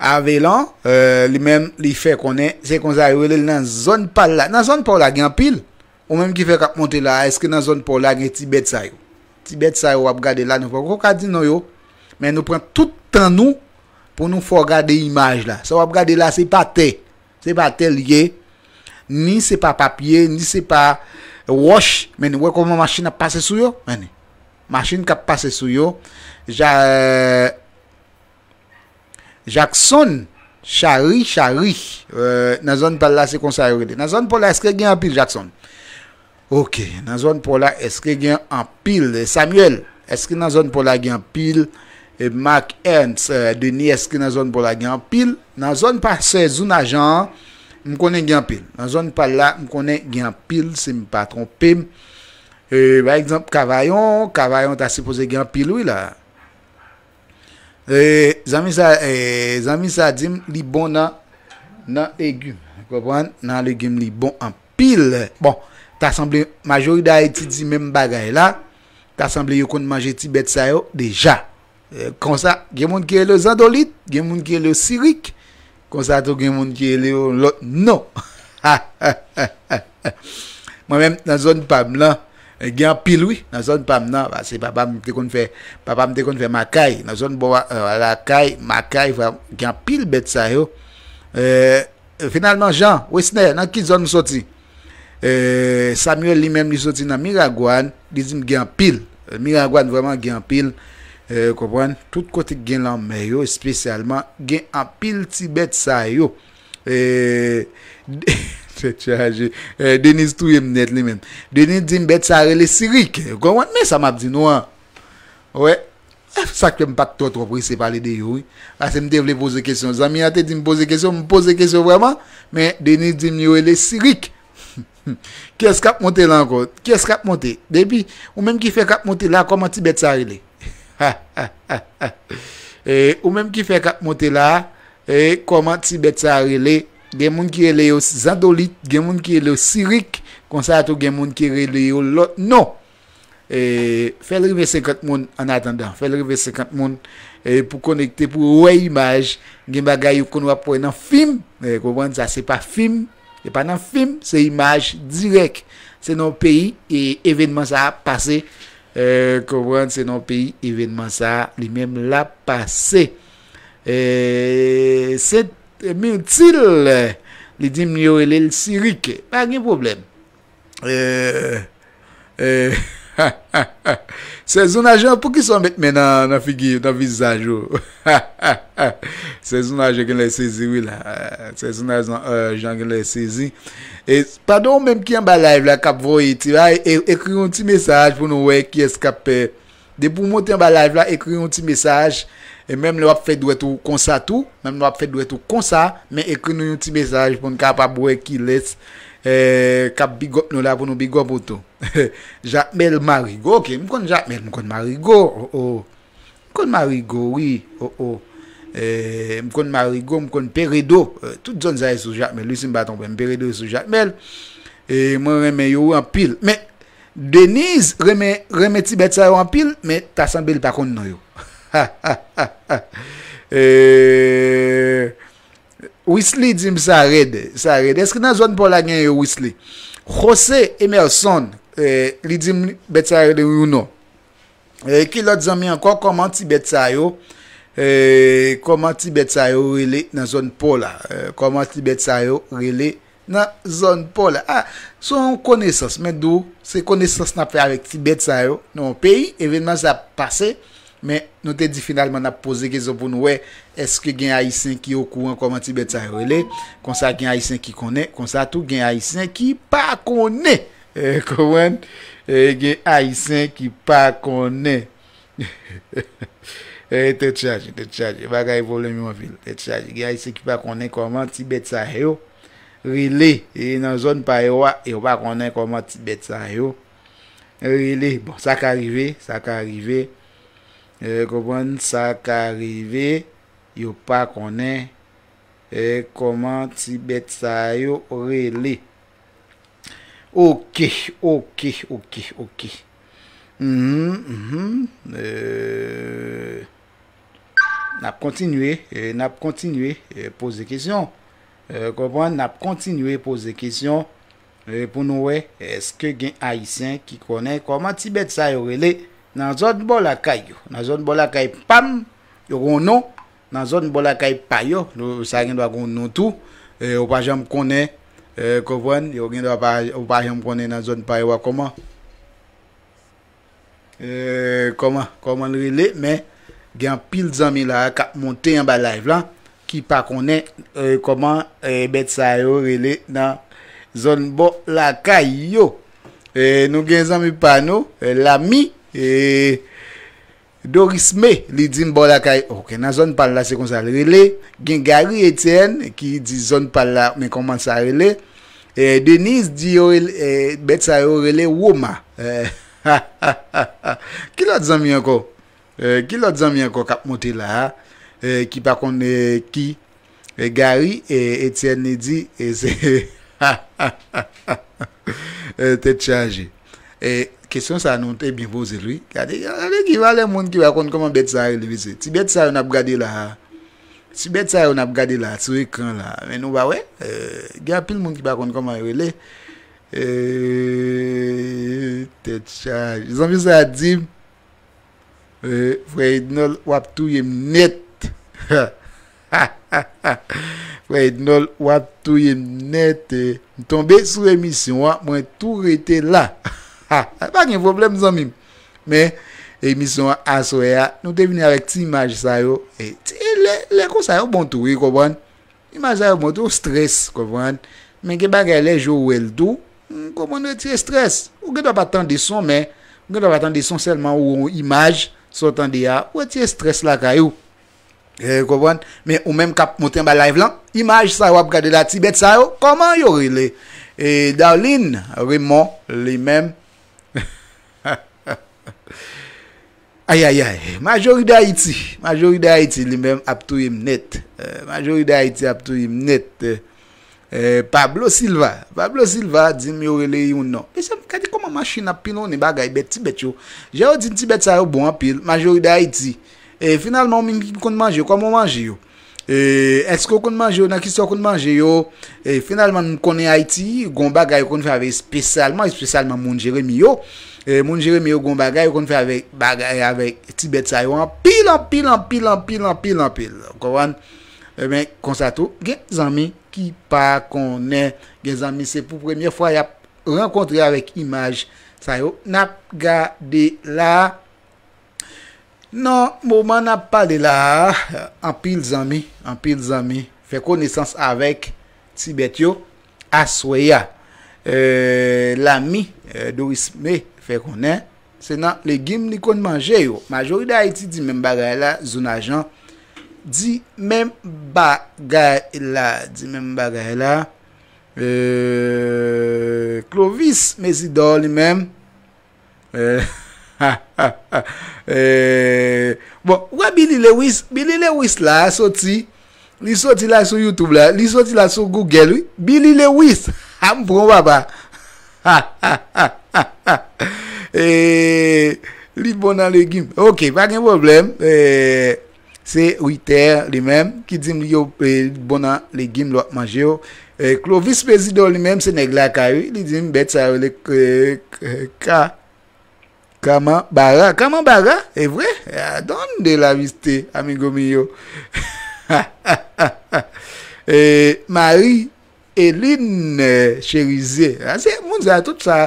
Avelan, e, li menm, li fè konnen, se konsa yo rele l nan zòn pa l la. Nan zòn pa w la gen anpil. Ou menm ki fè k ap monte la, èske nan zòn pa w la gen ti bèt sa yo? Ti bèt sa yo w ap gade la, nou poko ka di non yo. Men nou pran tout tan nou pou nou fè w gade imaj la. Sa w ap gade la, se pa tè. Se pa tè l ye. Ni se pa papye, ni se pa wòch. Men nou wè kòman machin ap pase sou yo? Men machin k ap pase sou yo. Ja, Jackson, Chari, Chari, e, nan zòn pa l la, se konsa yo rele. Nan zòn pa w la, èske gen anpil Jackson? Ok, nan zòn pa w la, èske gen anpil Samuel? Èske nan zòn pa w la gen anpil, e, Mark Ernst, e, Denis, èske nan zòn pa w la gen anpil? Nan zòn pa Sè Zouna Jan an, m konnen gen anpil. Nan zòn pa l la, m konnen gen anpil, si m pa twonpe m. E, pa egzanp, Kavayon, Kavayon ta sipoze gen anpil, wi, la. E, zanmi sa, e, zanmi sa di m li bon nan, nan legim. Konprann? Nan legim li bon anpil. Bon, ta sanble majorite Ayiti di menm bagay la. Ta sanble yo konn manje ti bèt sa yo deja. E, konsa, gen moun ki rele yo zandolit, gen moun ki rele yo sirik. Konsa tou gen moun ki rele yo lòt non. Mwen menm, nan zòn pa m lan, gen anpil wi, nan zòn pa m nan, paske papa m te konn fè, papa m te konn fè makay, nan zòn bò a, e, lakay, makay, vrè, gen anpil bèt sa yo. E, finalman, Jean Wesner, nan ki zòn ou soti? E, Samuel li menm, li soti nan Miragwàn, li di m gen anpil. Miragwàn vrèman gen anpil, e, konprann, tout kote k gen lanmè yo, espesyalman, gen anpil ti bèt sa yo. E, tèt chaje. E, Deniz touye m nèt li menm. Deniz di m bèt sa rele sirik. Konprann men sa m ap di nou an. Wè. E, sa k fè m pa t twò twò prese pale de yo, wi. Paske m te vle poze kesyon. Zanmi an te di m poze kesyon, m poze kesyon vrèman. Men Deniz di m yo rele sirik. Kiyès k ap monte la ankò? Kiyès k ap monte? Depi ou menm ki fè k ap monte la, kòman ti bèt sa rele? E, ou menm ki fè k ap monte la, e, kòman ti bèt sa rele? Gen moun ki rele yo zandolit, gen moun ki rele yo sirik, konsa tou gen moun ki rele yo lòt non. E, fè l rive senkant moun annatandan. Fè l rive senkant moun, e, pou konekte, pou wè imaj. Gen bagay ou konn w ap wè nan fim. E, konprann sa, se pa fim. Se pa nan fim, se imaj dirèk. Se nan yon peyi, e, evènman sa a pase. E, konprann, se nan yon peyi, evènman sa a, li menm, l ap pase. E, se Mirtil, li di m yo rele l sirik. Pa gen pwoblèm. E, e, Sè Zouna Jan, poukisa w met men nan, nan figi, nan vizaj ou? Sè Zouna Jan genlè sezi wi la. Sè Zouna Jan, e, Jan genlè sezi. E, pandan ou menm ki anba live la, k ap voye ti, e, e, ekri yon ti mesaj pou nou wè kiyès k ap, e, depi w monte anba live la, ekri yon ti mesaj. E menm lè w ap fè dwèt ou konsa tou, menm lè w ap fè dwèt ou konsa, men ekri nou yon ti mesaj pou n kapab wè kilès, e, k ap big up nou la pou nou big up ou tou. Jakmèl Marigo, ok, m konn Jakmèl, m konn Marigo, o, o. M konn Marigo, wi, o, o. E, m konn Marigo, m konn Peredo. E, tout zòn sa yo sou Jakmèl, wi, si m pa twonpe m, Peredo yo sou Jakmèl. E, mwen renmen yo anpil. Men, Deniz renmen, renmen ti bèt sa yo anpil, men ta sanble l pa konn non yo. E, Wisly di m sa rèd, sa rèd. Èske nan zòn pa w la gen yo, Wisly? Jose Emerson, e, li di m bèt sa yo rele Youno. E, ki lòt zanmi ankò? Kòman ti bèt sa yo, e, kòman ti bèt sa yo rele nan zòn pa w la? E, kòman ti bèt sa yo rele nan zòn pa w la? A, se yon konesans, men di w, se konesans n ap fè avèk ti bèt sa yo nan yon peyi, evènman sa ap pase, men nou te di finalman n ap poze kesyon pou nou wè, èske gen Ayisyen ki okouran kòman ti bèt sa yo rele, konsa gen Ayisyen ki konnen, konsa tou gen Ayisyen ki pa konnen. E, konprann? E, gen Ayisyen ki pa konnen. E, tèt chaje, tèt chaje. Bagay pwoblèm yo anpil. Tèt chaje. Gen Ayisyen ki pa konnen kòman ti bèt sa yo rele, e nan zòn pa yo a, yo pa konnen kòman ti bèt sa yo rele. Bon, sa ka rive, sa ka rive. E, konprann, sa ka rive, yo pa konnen, e, kòman ti bèt sa yo rele. Ok, ok, ok, ok. Mhm, mhm. E, n ap kontinye, e, n ap kontinye, e, poze kesyon. E, konprann, n ap kontinye poze kesyon, e, pou nou wè, èske gen Ayisyen ki konnen kòman ti bèt sa yo rele nan zòn bò lakay yo. Nan zòn bò lakay pa m, yo gen yon non. Nan zòn bò lakay pa yo, nou, sa gen dwa gen yon non tou. E, ou pa janm konnen, e, konprann, yo gen dwa pa, ou pa janm konnen nan zòn pa yo a kòman. E, kòman, kòman l rele, men gen anpil zanmi la a k ap monte anba live la, ki pa konnen, e, kòman, e, bèt sa yo rele nan zòn bò lakay yo. E, nou gen zanmi pa nou, e, Lami, e, Doris Me, li di m bò lakay, ok, nan zòn pa l la, se konsa l rele. Gen Gary Etienne ki di zòn pa l la, men kòman sa rele. E, Denise di yo rele, e, bèt sa yo rele Woma. E, ki lòt zanmi ankò? E, ki lòt zanmi ankò k ap monte la a? E, ki pa konn, e, ki, e, Gary, e, Etienne li di, e, se e, tèt chaje. E, kesyon sa nou te byen poze l, wi. Gade, gade ki valè moun ki pa konn kòman bèt sa rele, mesye. Ti bèt sa yo n ap gade la a. Ti bèt sa yo n ap gade la, sou ekran la. Men nou pa wè, e, gen anpil moun ki pa konn kòman yo rele. E, tèt chaje. Zanmi sa a di m, e, frè Ednol, w ap touye m nèt. Frè Ednol, w ap touye m nèt. E, m tonbe sou emisyon an, mwen tou rete la. Pa gen pwoblèm, zanmi m. Men, emisyon an aswè a, nou te vini avèk ti imaj sa yo. E, ti, lè, lè konsa yo bon tou, wi, konprann? Imaj sa yo bon tou, strès, konprann? Men gen bagay lè je w wè l tou, hmm, konprann, retire strès. Ou gen dwa pa tande son, men ou gen dwa pa tande son sèlman, ou yon imaj, sa w tande a, ou retire strès lakay ou. E, konprann? Men ou menm k ap monte anba live lan, imaj sa yo w ap gade la, ti bèt sa yo, kòman yo rele? E, Darline Raymond, li menm. Ayayay, majori Dayiti, majori Dayiti li menm ap touye m nèt. E, majori Dayiti ap touye m nèt. E, Pablo Silva, Pablo Silva di m yo rele yon non. Mesye, gade kòman machin ap pilonnen bagay bèt, ti bèt yo. Jan yo di m ti bèt sa yo bon anpil, majori Dayiti. E, finalman, ou menm ki konn manje yo, kòman w manje yo? E, èske w konn manje yo? Nan kisa w konn manje yo? E, finalman, nou konnen Ayiti, gon bagay yo konn fè avè espesyalman, espesyalman moun Jeremi yo. E, moun Jeremi yo gon bagay yo konn fè avèk, bagay avèk ti bèt sa yo anpil, anpil, anpil, anpil, anpil, anpil. Ou konprann? Ebyen, konsa tou, gen zanmi ki pa konnen, gen zanmi se pou premye fwa y ap rankontre avèk imaj sa yo n ap gade la. Nan moman n ap pale la a, anpil zanmi, anpil zanmi fè konesans avèk ti bèt yo aswè a. E, Lami, e, Doris Me fè konnen se nan legim li konn manje yo. Majori Dayiti di menm bagay la, Zonajan di menm bagay la, di menm bagay la. E, Clovis Mesidor li menm, e, e, bon, ou wè Billy Lewis, Billy Lewis la soti, li soti la sou YouTube la, li soti la sou Google, wi. Billy Lewis, a m pran w, papa. E, li bon nan legim. Ok, pa gen pwoblèm. E, se Riter li menm ki di m li yo, e, bon nan legim lè w ap manje yo. E, Clovis Pezido li menm se nèg lakay, wi. Li di m bèt sa yo rele, e, ka, kamanbara. Kamanbara, e vre? A donde la viste, amigo mío. E, Marie Eline, e, Cherizier. A, se moun sa, tout sa,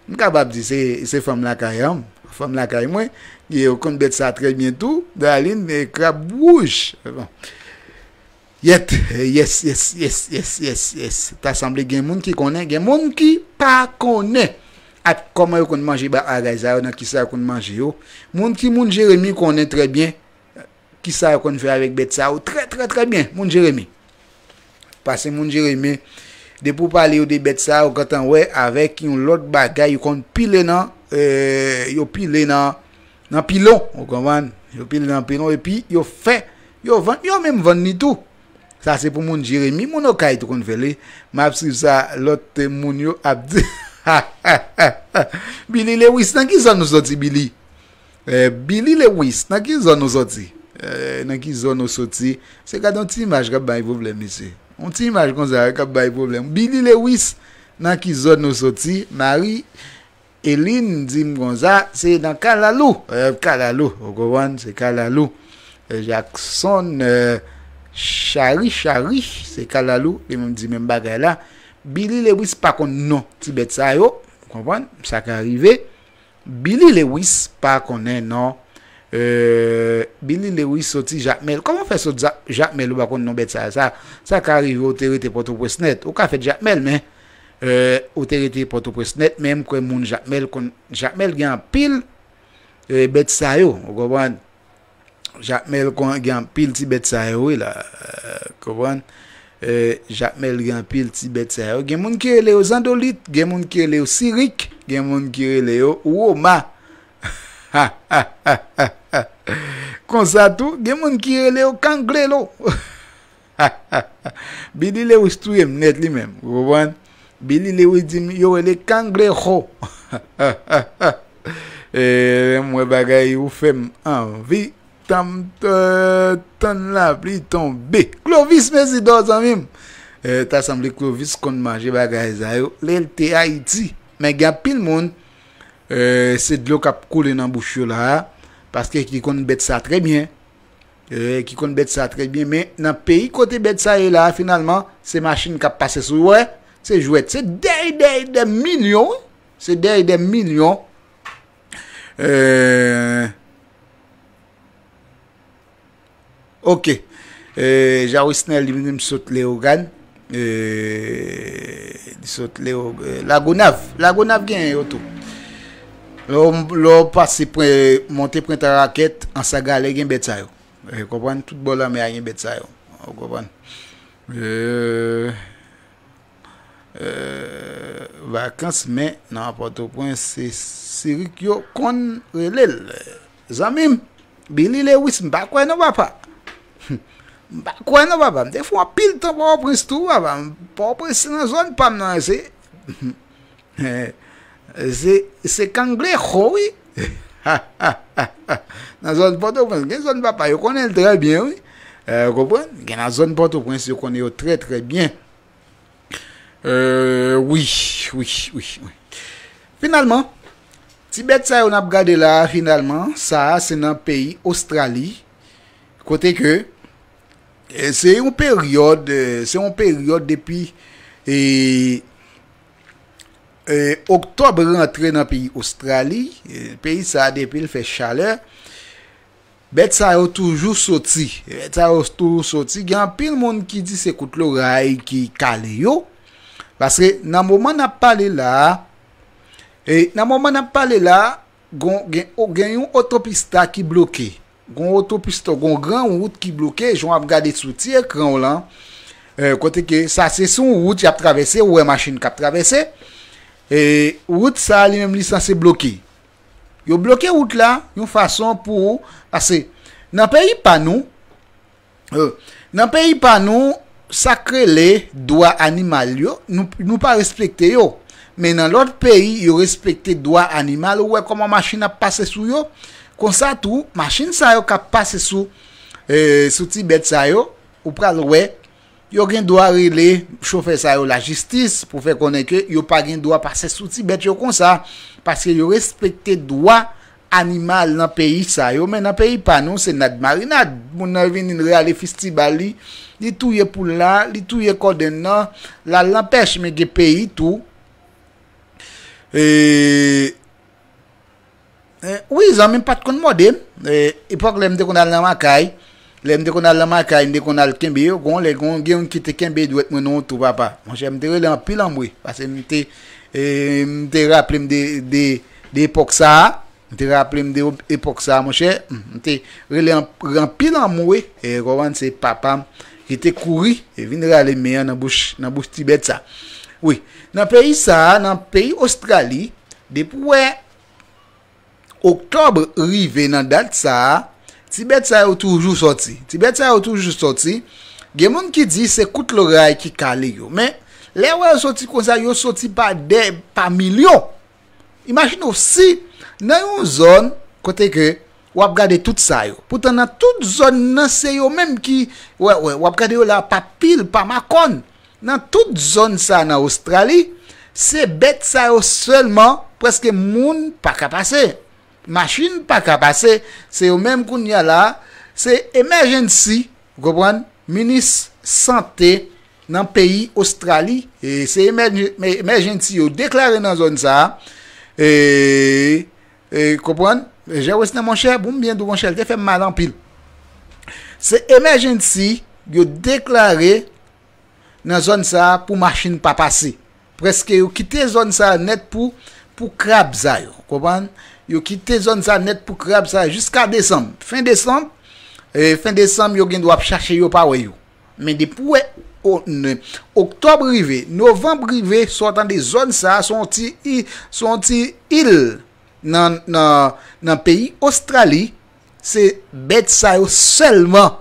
m kapab di se, se fanm lakay an, fanm lakay mwen. E, ou konn bèt sa trè byen tou. Darline, e, Krab Wouj. Bon. Yèt, e, yes, yes, yes, yes, yes, yes. Ta sanble gen moun ki konnen, gen moun ki pa konnen. Ak kòman yo konn manje bagay sa yo, nan kisa yo konn manje yo. Moun ki moun Jeremi konnen trè byen kisa yo konn fè avèk bèt sa yo trè, trè, trè byen, moun Jeremi. Pase moun Jeremi, Depi w pale yo de bèt sa, ou gentan wè avèk yon lòt bagay, yo konn pile nan, eh, yo pile nan, nan pilon, ou konprann? Yo pile nan pilon, epi yo fè, yo vann, yo menm vann li tou. Sa se pou moun Jeremi, moun Okay tou konn fè li. M ap swiv sa lòt moun yo ap di. Billy Lewis, nan ki zòn ou soti, Billy? Eh, Billy Lewis, nan ki zòn ou soti? Eh, nan ki zòn ou soti? Se gade yon ti imaj k ap bay pwoblèm, mesye. Yon ti imaj konsa k ap bay pwoblèm. Billy Lewis, nan ki zòn ou soti? Marie Eline di m konsa, se nan Kalalou. Eh, Kalalou, ou konprann? Se Kalalou. Eh, Jackson, eh, Chari, Chari, se Kalalou, li menm di menm bagay la. Billy Lewis pa konn non ti bèt sa yo, ou konprann? Sa ka rive. Billy Lewis pa konnen non. Eh, Billy Lewis soti Jakmèl. Kòman w fè sot Za-, Jakmèl ou pa konn non bèt sa? Sa, sa ka rive ou te rete Pòtoprens nèt. Ou ka fèt Jakmèl, men, eh, ou te rete Pòtoprens nèt, men m kwè moun Jakmèl konn, Jakmèl gen anpil, eh, bèt sa yo, ou konprann? Jakmèl kon-, gen anpil ti bèt sa yo, wi, la, eh, konprann? Eh, Jakmèl gen anpil ti bèt sa yo. Gen moun ki rele yo zandolit, gen moun ki rele yo sirik, gen moun ki rele yo woma. Konsa tou, gen moun ki rele yo kanglelo. Billy Lewis touye m nèt li menm, ou konprann? Billy Lewis di m, yo rele kangreho. Eh, m wè bagay ou fè m anvi tann, eh, tann lapli tonbe. Clovis Mesidor, zanmi m. Eh, ta sanble Clovis konn manje bagay sa yo lè l te Ayiti. Men gen anpil moun, eh, se dlo k ap koule nan bouch yo la a, paske ki konn bèt sa trè byen. Eh, ki konn bèt sa trè byen, men nan peyi kote bèt sa ye la a, finalman, se machin k ap pase sou yo, wè, se jwèt, se dèy, dèy, dè milyon, wi. Se dèy, dè milyon. Eh, ok. Eh, Jawisnel, li menm sot Leyogàn. Eh, li sot Leyo-, eh, Lagonav. Lagonav genyen yo tou. Lè w, lè w pase pre-, monte Pwent a Rakèt, Anse à Galets, gen bèt sa yo. Eh, konprann, tout bò lanmè a gen bèt sa yo. Ou konprann? Eh, eh, vakans, men nan Pòtoprens, se sirik yo konn rele l. Zanmi m, Billy Lewis, m pa kwè non, papa. M pa kwè non, papa. M te fè anpil tan Pòtoprens tou, papa. Pòtoprens se nan zòn pa m nan, se, se, se kangreho, wi. Nan zòn Pòtoprens, gen zòn papa, yo konnen l trè byen, wi. Eh, ou konprann? Gen nan zòn Pòtoprens, yo konnen yo trè, trè byen. Eh, wi, wi, wi, wi. Finalman, ti bèt sa yo n ap gade la a, finalman, sa a se nan peyi Ostrali, kote ke, eh, se yon peryòd, eh, se yon peryòd depi, eh, eh, oktòb rantre nan peyi Ostrali, eh, peyi sa a depi l fè chalè, bèt sa yo toujou soti. Bèt sa yo toujou soti. Gen anpil moun ki di se kout loray ki kale yo. Paske nan moman n ap pale la a, e nan moman n ap pale la a, gon, gen, o-, gen yon otopista ki bloke. Gon otopista, gon gran wout ki bloke, jan w ap gade sou ti ekran w lan. Eh, kote ke sa se sou yon wout y ap travèse, ou wè machin k ap travèse. E wout sa a li menm li sanse bloke. Yo bloke wout la yon fason pou, paske nan peyi pa nou, euh, nan peyi pa nou, sa k rele dwa animal yo, nou, nou pa respekte yo. Men nan lòt peyi, yo respekte dwa animal. Ou wè kòman machin ap pase sou yo? Konsa tou, machin sa yo k ap pase sou, eh, sou ti bèt sa yo, ou pral wè, yo gen dwa rele chofè sa yo lajistis pou fè konnen ke yo pa gen dwa pase sou ti bèt yo konsa, paske yo respekte dwa animal nan peyi sa yo. Men nan peyi pa nou, se nad marinad. Moun nan vini, li rale fistibal li, li touye poul la, li touye kodenn nan, l al nan pèch, men gen peyi tou. E, eh, wi, zanmi m pa t konn mòde m. Eh, epòk lè m te konn al nan makay, lè m te konn al nan makay, m te konn al kenbe yo, gon lè gon, gen youn ki te kenbe dwèt mwen nan yon tou, papa. Monchè, m te rele anpil anmwe, paske m te, eh, m te raple m de, de, de epòk sa a. M te raple m de epòk sa a, monchè. M te rele an-, anpil anmwe. E konprann, se papa m ki te kouri e vin rale men an nan bouch, nan bouch ti bèt sa. Wi, nan peyi sa a, nan peyi Ostrali, depi w wè oktòb rive nan dat sa a, ti bèt sa yo toujou sòti. Ti bèt sa yo toujou sòti. Gen moun ki di se kout loray ki kale yo. Men, lè w wè yo sòti konsa, yo sòti pa dè, pa milyon. Imajine w si nan yon zòn kote ke w ap gade tout sa yo. Poutan nan tout zòn nan se yo menm ki, wè, wè, w ap gade yo la pa pil, pa makòn. Nan tout zòn sa nan Ostrali, se bèt sa yo sèlman prèske moun pa ka pase. Machin pa ka pase, se yo menm kounye a la, se emergency, ou konprann? Minis sante nan peyi Ostrali, e se emergen-, emergency yo deklare nan zòn sa a, e, e, konprann? Jè Wesner monchè, bon, m byen di w monchè, l te fè m mal anpil. Se emergency yo deklare nan zòn sa a pou machin pa pase. Prèske yo kite zòn sa a nèt pou, pou krab sa yo, konprann? Yo kite zòn sa a nèt pou krab sa a jiska desanm. Fen desanm, e, fen desanm, yo gen dwa ap chache yo pa wè yo. Men depi w wè o-, n-, oktòb rive, novanm rive, sa w tande zòn sa a, se yon ti i-, se yon ti il nan, nan, nan peyi Ostrali, se bèt sa yo sèlman.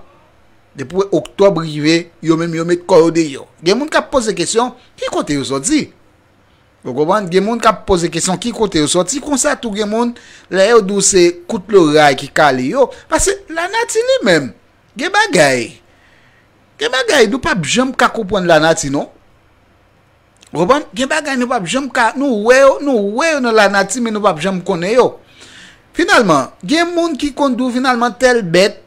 Depi w wè oktòb rive, yo menm yo met kò yo deyò. Gen moun k ap poze kesyon, ki kote yo sòti? Ou konprann? Gen moun k ap poze kesyon, ki kote yo sòti? Konsa tou gen moun, lè yo di w se kout loray ki kale yo. Paske lanati li menm, gen bagay. Gen bagay, nou p ap janm ka konprann lanati, non. Ou konprann? Gen bagay nou p ap janm ka, nou wè yo, nou wè yo nan lanati, men nou p ap janm konnen yo. Finalman, gen moun ki konn di w finalman tèl bèt,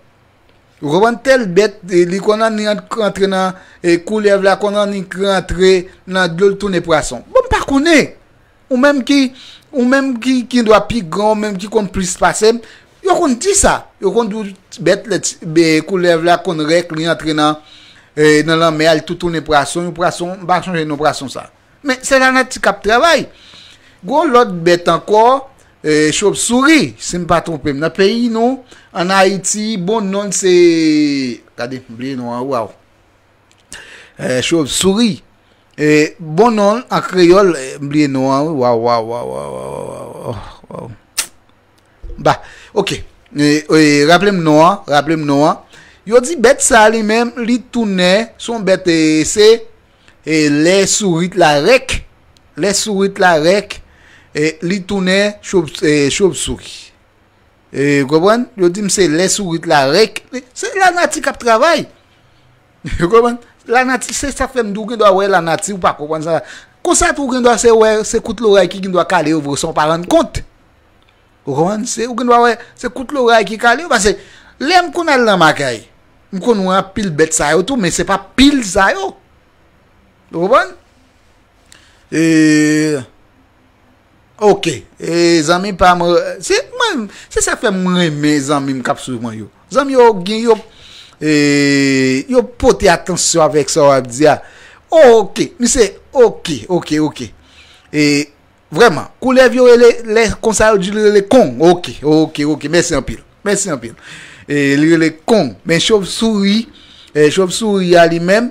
ou konprann, tèl bèt, e, li konn annik rantre nan, e, koulèv la konn annik rantre nan dlo, l tounen pwason. Bon, m pa konnen. Ou menm ki, ou menm ki, ki dwa pi gran, ou menm ki konn plis pase m, yo konn di sa. Yo konn di w bèt lè ti, be, koulèv la konn rèk, li antre nan, e, nan lanmè a, li tou tounen pwason, yon pwason, m pa sonje non pwason sa. Men se lanati k ap travay. Gon lòt bèt ankò, e, chopsouri, si m pa twonpe m. Nan peyi nou, ann Ayiti, bon non l se, gade, m bliye non an, waw. E, chopsouri. E, bon non l an kreyòl, e, m bliye non an, wi. Waw, waw, waw. Ba, oke. E, e, raple m non an, raple m non an. Yo di bèt sa li menm, li tounen, se yon bèt, e, se, e, lè sourit la rèk. Lè sourit la rèk, e, li tounen chop-, e, chopsouri. E, konprann? Yo di m se lè sourit la rèk. Se lanati k ap travay. Ou konprann? Lanati, se sa k fè m di w gen dwa wè lanati, ou pa konprann sa. Konsa tou, ou gen dwa se wè, se kout loray ki gen dwa kale yo vre san w pa rann kont. Ou konprann? Se, ou gen dwa wè, se kout loray ki kale yo, paske lè m konn al nan makay, m konn wè anpil bèt sa yo tou, men se pa pil sa yo. Ou konprann? E, oke. E, zanmi pa m, se, mwen, se sa k fè m renmen zanmi m k ap swiv mwen yo. Zanmi yo gen, yo, e, yo pote atansyon avèk sa w ap di a. Oke, misye, oke, oke, oke. E, vrèman, koulèv yo rele, lè konsa yo di l rele kong. Oke, oke, oke, mèsi anpil. Mèsi anpil. E, li rele kong. Men chopsouri, e, chopsouri a li menm,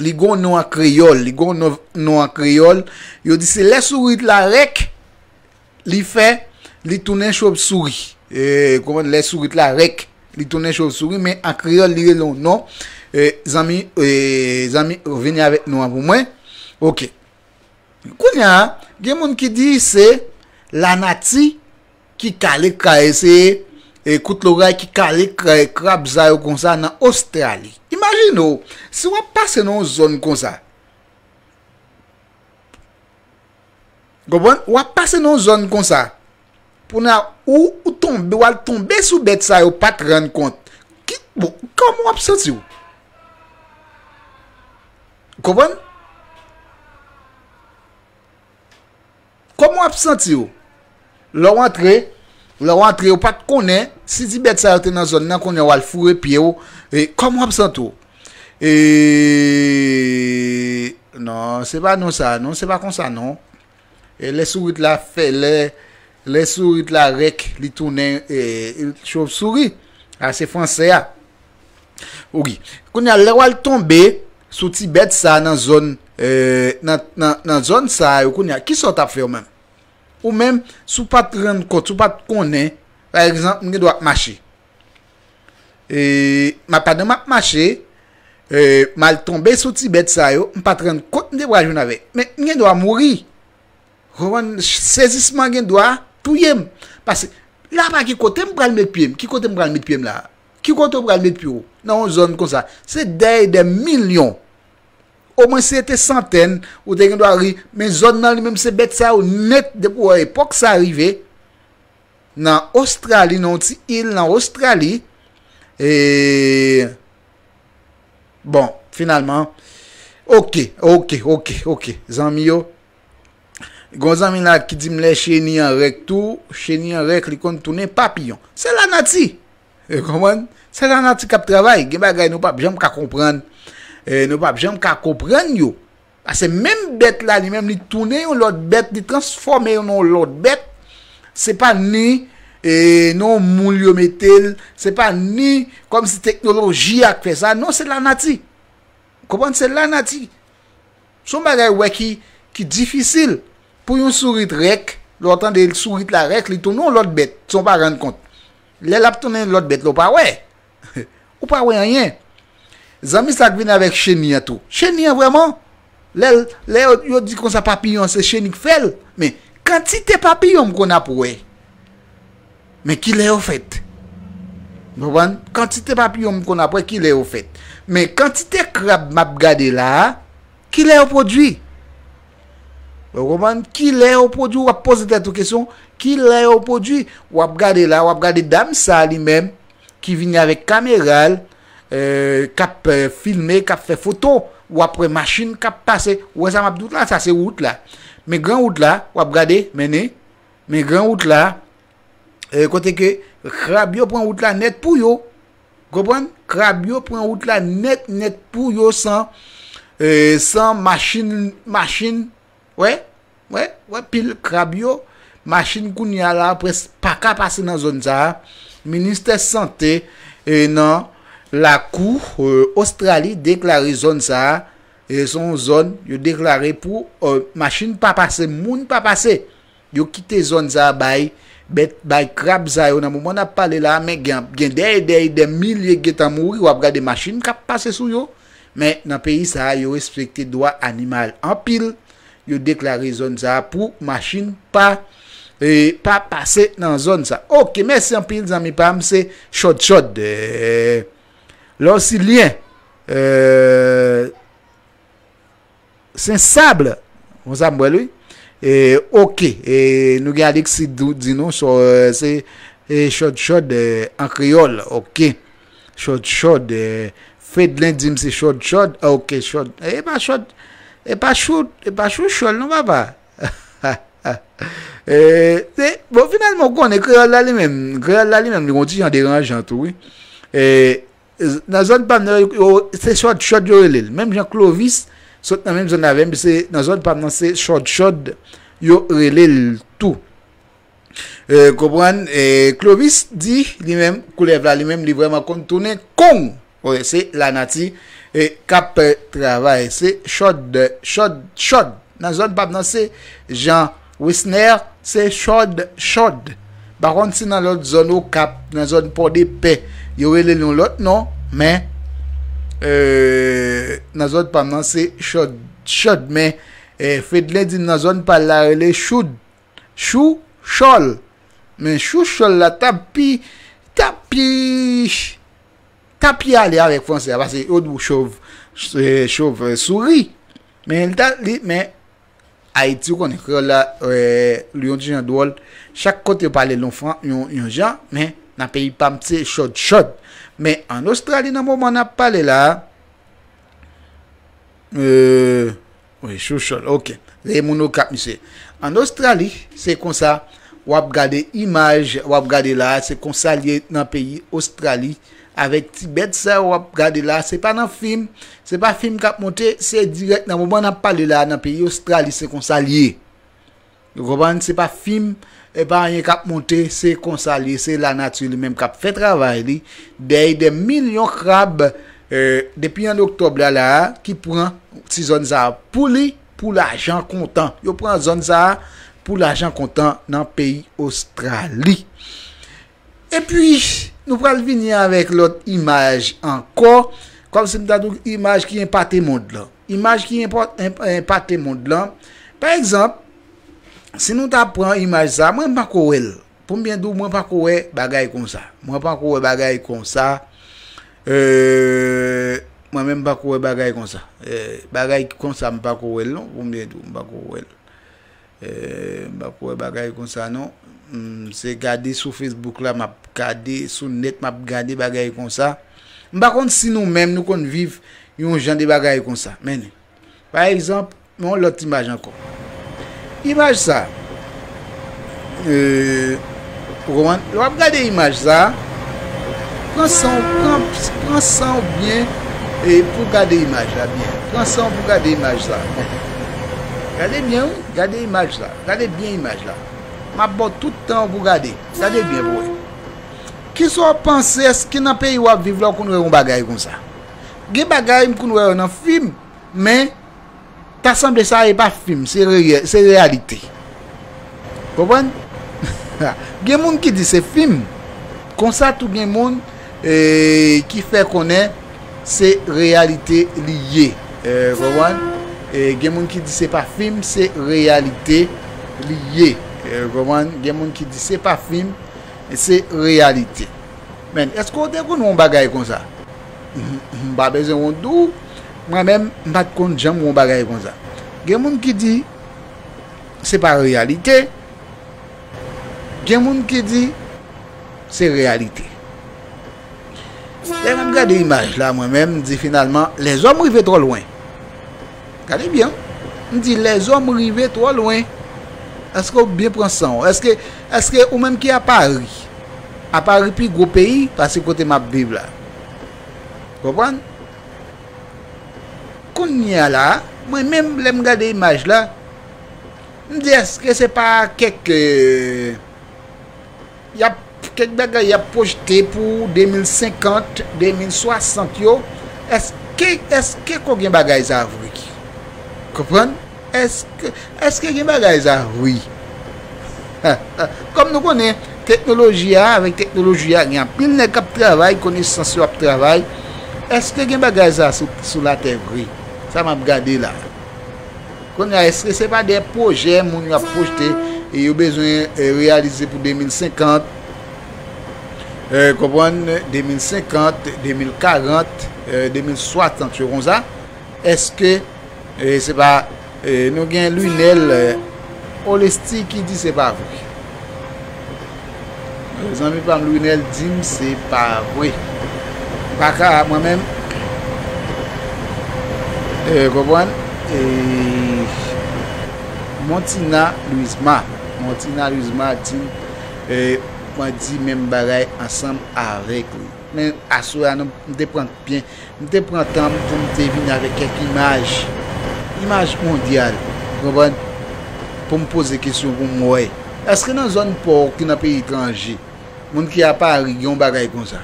li gon non an kreyòl, li gon non, non an kreyòl. Yo di se lè sourit la rèk, li fè, li tounen chopsouri. E, konprann, lè sourit la rèk, li tounen chopsouri, men an kreyòl, li rele yon non. E, zanmi, e, zanmi, vini avèk non an pou mwen. Oke. Kounye a, gen moun ki di se lanati ki kale, kale, se, e, kout loray ki kale, kale krab sa yo konsa nan Ostrali. Imajine w, si w ap pase nan yon zòn konsa. Konprann? W ap pase nan yon zòn konsa. Pou nan ou, ou tonbe, w al tonbe sou bèt sa yo, pa t rann kont. Ki, bon, kòman w ap santi w? Konprann? Kòman w ap santi w? Lè w antre, lè w antre, ou pa t konnen si ti bèt sa yo te nan zòn nan, kounye a w al foure pye w, e kòman w ap santi w? E, non, se pa non sa, non, se pa konsa, non. E lè sourit la fè, lè, lè sourit la rèk, li tounen, e, chopsouri. A, se fransè a. Wi. Kounye a, lè w al tonbe sou ti bèt sa nan zòn, eh, nan, nan, nan zòn sa yo, kounye a, kisa w t ap fè w menm? Ou menm, si w pa t rann kont, si w pa t konnen, pa egzanp, m gen dwa ap mache. E, ma, pandan m ap mache, eh, m al tonbe sou ti bèt sa yo, m pa t rann kont m te pral jwenn avè. Men, m gen dwa mouri. Konprann? Sezisman gen dwa touye m. Paske, la pa ki kote m pral met pye m. Ki kote m pral met pye m la? Ki kote w pral met pye w? Nan yon zòn konsa. Se dèyè de milyon. Omwen si se te santèn, ou te gen dwa ri. Men zòn nan li menm se bèt sa yo nèt depi w wè epòk sa rive. Nan Ostrali, nan yon ti il nan Ostrali. E, bon, finalman. Ok, ok, ok, ok. Zanmi yo. Gon zanmi la ki di m lè cheni an rèk tou, cheni an rèk li konn tounen papiyon. Se lanati. Ou konprann? Se lanati k ap travay. Gen bagay nou p ap janm ka konprann. Eh, nou p ap janm ka konprann yo. Paske menm bèt la, li menm, li tounen yon lòt bèt, li transfòme yo nan yon lòt bèt. Se pa ni, eh, nan yon moul yo mete l, se pa ni kòmsi teknoloji a k fè sa. Non, se lanati. Konprann? Se lanati. Se yon bagay, ou wè, ki, ki difisil pou yon sourit rèk, lè w tande sourit la rèk, li tounen yon lòt bèt, san w pa rann kont. Lè l ap tounen lòt bèt la, ou pa wè. Ou pa wè anyen. Zanmi sa k vin avèk cheni an tou. Cheni an vrèman, lè l, lè yo, yo di konsa papiyon se cheni k fè l, men kantite papiyon m konn ap wè. Men kilè yo fèt? Ou konprann? Kantite papiyon m konn ap wè, kilè yo fèt? Men kantite krab m ap gade la a, kilè yo pwodui? Ou konprann? Kilè yo pwodui? W ap poze tèt ou kesyon, kilè yo pwodui? W ap gade la, w ap gade dam sa li menm, ki vini avèk kamera l, eh, k ap, eh, filme, k ap fè foto. W ap wè machin k ap pase. Ou wè sa m ap di w la, sa se wout la. Men gran wout la, w ap gade, mennen. Men gran wout la, eh, kote ke krab yo pran wout la nèt pou yo. Konprann? Krab yo pran wout la nèt, nèt pou yo san, eh, san machin, machin. Wè, wè, wè pil krab yo. Machin kounye a la prèske pa ka pase nan zòn sa a. Ministè Sante, eh, nan lakou, eh, Ostrali deklare zòn sa a, eh, se yon zòn yo deklare pou, eh, machin pa pase, moun pa pase. Yo kite zòn sa a bay bèt, bay krab sa yo nan moman n ap pale la a, men gen, gen dèyè, dèyè, dè milye gentan mouri, w ap gade machin k ap pase sou yo. Men nan peyi sa a, yo respekte dwa animal anpil. Yo deklare zòn sa a pou machin pa, eh, pa pase nan zòn sa. Ok, mèsi anpil, zanmi pa m, se Chòd Chòd. Eh, lè w si lyen, eh, Sen Sab, konsa m wè l, wi. Eh, ok, eh, nou gen Alexis Dou di nou, so, eh, se, eh, Chòd Chòd, eh, an kreyòl, ok. Chòd Chòd, eh, Fedlen di m se Chòd Chòd, ah, ok, Chòd, e pa Chòd, e pa Chou, e pa Chou Chòl non, papa. Eh, se, bon, finalman, ou konnen, kreyòl la li menm, kreyòl la li menm, li gon ti jan deranjan tou, wi. Eh, nan zòn pa m nan, yo, se Chòd Chòd yo rele l. Menm jan Clovis, sot nan menm zòn avè m, se, nan zòn pa m nan, se Chòd Chòd yo rele l tou. Eh, konprann, eh, Clovis di, li menm, koulèv la, li menm, li vrèman konn tounen kong. Wi, se lanati, eh, k ap, eh, travay. Se Chòd, Chòd, Chòd. Nan zòn pa m nan, se Jan Wisner, se Chòd, Chòd. M pa konn si nan lòt zòn Okap, nan zòn Pòdepè, yo rele l yon lòt non, men, eh, nan zòn pa m nan, se Chòd, Chòd. Men, eh, Fedlen di m nan zòn pa l la, rele Choud. Chou Chòl. Men Chou Chòl la t ap pi, t ap pi, t ap pi ale avèk fransè a, paske yo di w chòv, eh, chòv, eh, souri. Men li ta, li, men Ayiti, ou konnen, kreyòl la, eh, li yon ti jan dwòl. Chak kote yo pale l yon fran-, yon, yon jan, men nan peyi pa m, se Chòd Chòd. Men ann Ostrali, nan moman n ap pale la a, eh, Wi, Chou Chòl, ok. Reymonn Okap, misye. Ann Ostrali, se konsa, w ap gade imaj, w ap gade la, se konsa l ye nan peyi Ostrali. Avèk ti bèt sa yo w ap gade la, se pa nan fim, se pa fim k ap monte, se dirèk nan moman n ap pale la, nan peyi Ostrali, se konsa l ye. Ou konprann? Se pa fim, E pa anyen k ap monte, se konsa l ye, se lanati li menm k ap fè travay li. Dèyè de milyon krab, eh, depi an oktòb la, la a, ki pran ti zòn sa a pou li, pou lajan kontan. Yo pran zòn sa a pou lajan kontan nan peyi Ostrali. Epi, nou pral vini avèk lòt imaj ankò, kòmsi m ta di w imaj ki enpate mond lan. Imaj ki enpò-, en-, enpate mond lan. Pa egzanp, si nou ta pran imaj sa, mwen m pako wè l. Pou m byen di w, mwen pako wè bagay konsa. Mwen pako wè bagay konsa. Euh, mwen menm m pako wè bagay konsa. Euh, bagay konsa m pako wè l non, pou m byen di w, m pako wè l. Eh, m pa kwè bagay konsa non. Hmm, se gade sou Facebook la, m ap gade, sou nèt, m ap gade bagay konsa. M pa konn si nou menm nou konn viv yon jan de bagay konsa. Men, pa egzanp, men yon lòt imaj ankò. Imaj sa, eh, ou konprann? Lè w ap gade imaj sa, pran san w, pran, pran san w byen, eh, pou gade imaj la byen. Pran san w pou gade imaj sa. Gade byen, wi. Gade imaj la. Gade byen imaj la. M ap ba w tout tan w pou gade. Gade byen pou wè. Kisa w panse, èske nan peyi w ap viv la, w konn wè yon bagay konsa? Gen bagay m konn wè yo nan fim, men ta sanble sa e pa fim, se reyè-, se reyalite. Konprann? Gen moun ki di se fim. Konsa tou gen moun, eh, ki fè konnen se reyalite li ye. Eh, konprann? Eh, gen moun ki di se pa fim, se reyalite li ye. Eh, konprann? Gen moun ki di se pa fim, se reyalite. Men, èske w te konn wè yon bagay konsa? M, m pa bezwen wont di w, mwen menm, m pa t konn janm wè yon bagay konsa. Gen moun ki di se pa reyalite, gen moun ki di se reyalite. Lè m ap gade imaj la, mwen menm, m di finalman, lèzòm rive twò lwen. Gade byen, m di lèzòm rive twò lwen. Èske w byen pran san w? Èske, èske ou menm ki a Pari, a Pari pi gwo peyi pase kote m ap viv la? Konprann? Kounye a la, mwen menm, lè m gade imaj la, m di èske se pa kèk, eh, y ap, kèk bagay y ap pwojte pou de mil senkant, de mil swasant yo. Èske, èske ko gen bagay sa vre? Konprann? Èske, èske gen bagay sa vre? Kòm nou konnen, teknoloji a, avèk teknoloji a, gen anpil nèg k ap travay, konesans yo ap travay. Èske gen bagay sa sou, sou latè vre? Sa m ap gade la. Kounye a, èske se pa de pwojè moun yo ap pwojte e yo bezwen, eh, reyalize pou de mil senkant, eh, konprann, de mil senkant, de mil karant, eh, de mil swasant yo konsa? Èske, eh, se pa, eh, nou gen Lunel, eh, Olesti ki di se pa vre. Zanmi pa m Lunel di m se pa vre. Pa ka, mwen menm, eh, konprann? Eh, Montina Luisma. Montina Luisma di m, eh, mwen di menm bagay ansanm avèk li. Men aswè a, nou, m te pran byen, m te pran tan m pou m te vin avèk kèk imaj. Imaj mondyal, konprann? Pou m poze kesyon pou m wè. Èske nan zòn pa w ki nan peyi etranje, moun ki a Pari gen yon bagay konsa?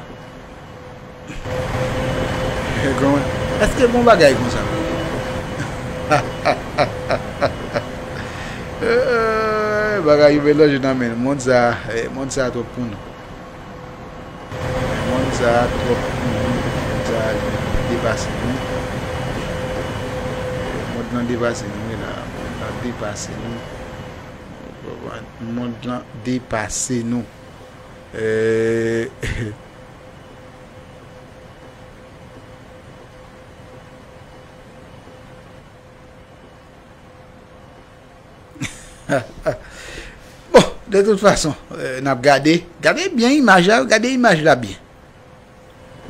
Konprann? Èske gen yon bagay konsa? Eh, bagay yo melanje nan men nou. Mond sa, eh, mond sa twòp pou nou. Mond sa twòp pou nou, mond sa depase nou. Mond lan depase nou, wi la. Mond lan depase nou. Mond lan depase nou. Eh, Bon, de tout fason, eh, n ap gade. Gade byen imaj la, gade imaj la byen.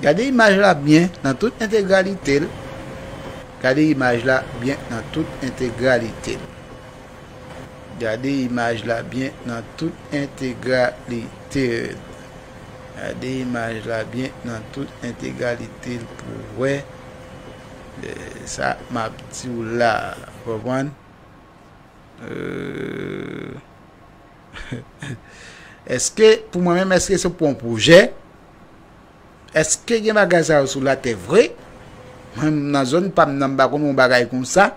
Gade imaj la byen nan tout entegralite l. Gade imaj la byen nan tout entegralite l. Gade imaj la byen nan tout entegralite l. Gade imaj la byen nan tout entegralite l pou w wè, eh, sa m ap di w la. Konprann? Euh, Èske, pou mwen menm, èske se pou yon pwojè? Èske gen bagay sa yo sou latè vre? Mwen, nan zòn pa m nan, m pa konn yon bagay konsa.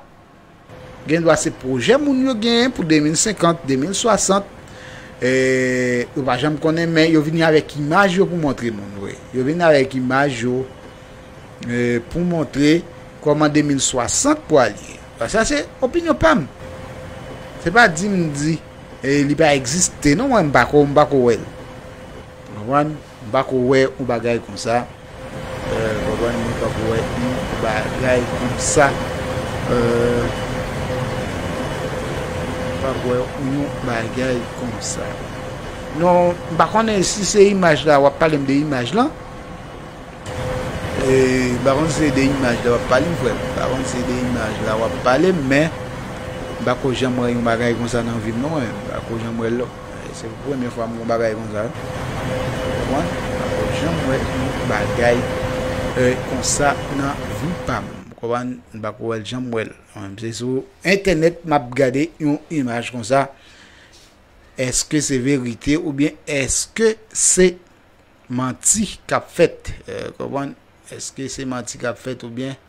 Gen dwa se pwojè moun yo genyen pou de mil senkant, de mil swasant. E, yo pa janm konnen, men yo vini avèk imaj yo pou montre moun, wi. Yo vini avèk imaj yo, e, pou montre kòman de mil swasant pral ye. Sa se opinyon pa m. Se pa di m di, e, li pa egziste, non, mwen, m pa ko, m pa ko wè l. Ou konprann? M pa ko wè yon bagay konsa. E, konprann, mwen pa ko wè yon bagay konsa. E, m pa ko wè yon bagay konsa. Non, m pa konnen si se imaj la, w ap pale m de imaj lan. E, m pa konn si se de imaj la w ap pale m, frè m. M pa konn si se de imaj la w ap pale m, men m pa ko janm wè yon bagay konsa nan vi m, non, mwen. M pa ko janm wè l, non. E, se premye fwa m wè yon bagay konsa. Konprann? M pa ko janm wè yon bagay, e, konsa nan vi pa m. Konprann? M pa ko wè l, janm wè l. Mwen, se sou entènèt m ap gade yon imaj konsa. Èske se verite oubyen èske se manti k ap fèt? E, konprann? Èske se manti k ap fèt oubyen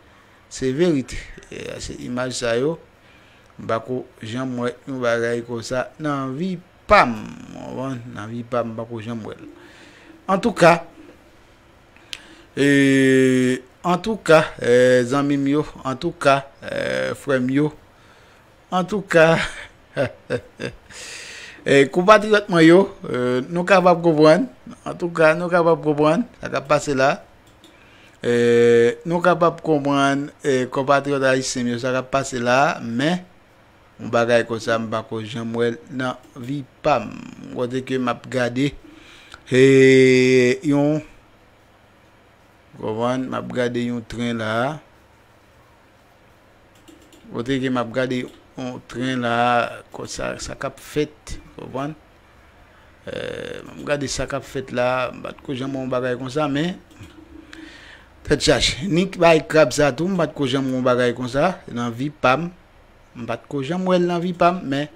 se verite? E, se imaj sa yo, m pa ko janm wè yon bagay konsa nan vi pa m. Konprann? Nan vi pa m, m pa ko janm wè l. Antouka, e, antouka, e, zanmi m yo, antouka, e, frè m yo, antouka, e, konpatriyòt mwen yo, e, nou kapab konprann. Antouka, nou kapab konprann sa k ap pase la. E, nou kapab konprann, e, konpatriyòt ayisyen m yo, sa k ap pase la, men yon bagay konsa, m pa ko janm wè l nan vi pa m. Kote ke m ap gade, e, yon, konprann, m ap gade yon tren la. Kote ke m ap gade yon tren la, konsa, sa k ap fèt, konprann? E, m ap gade sa k ap fèt la, m pa t ko janm wè yon bagay konsa, men tèt chaje. Ni bay krab sa tou, m pa t ko janm wè yon bagay konsa nan vi pa m. M pa t ko janm wè l nan vi pa m, men,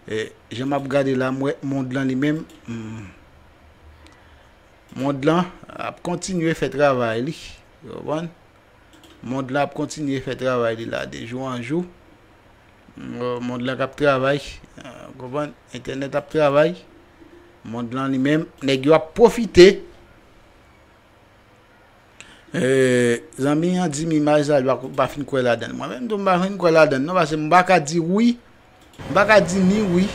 e, jan m ap gade la, m wè mond lan li menm, hmm, mond lan ap kontinye fè travay li. Ou konprann? Mond lan ap kontinye fè travay li la de jou an jou. Mond lan k ap travay, ou konprann? Entènèt ap travay. Mond lan li menm, nèg yo ap pwofite. E, zanmi an di m imaj sa, li pa, pa fin kwè ladan l. Mwen menm tou, m pa fin kwè ladan l, non, paske m pa ka di wi, m pa ka di ni wi.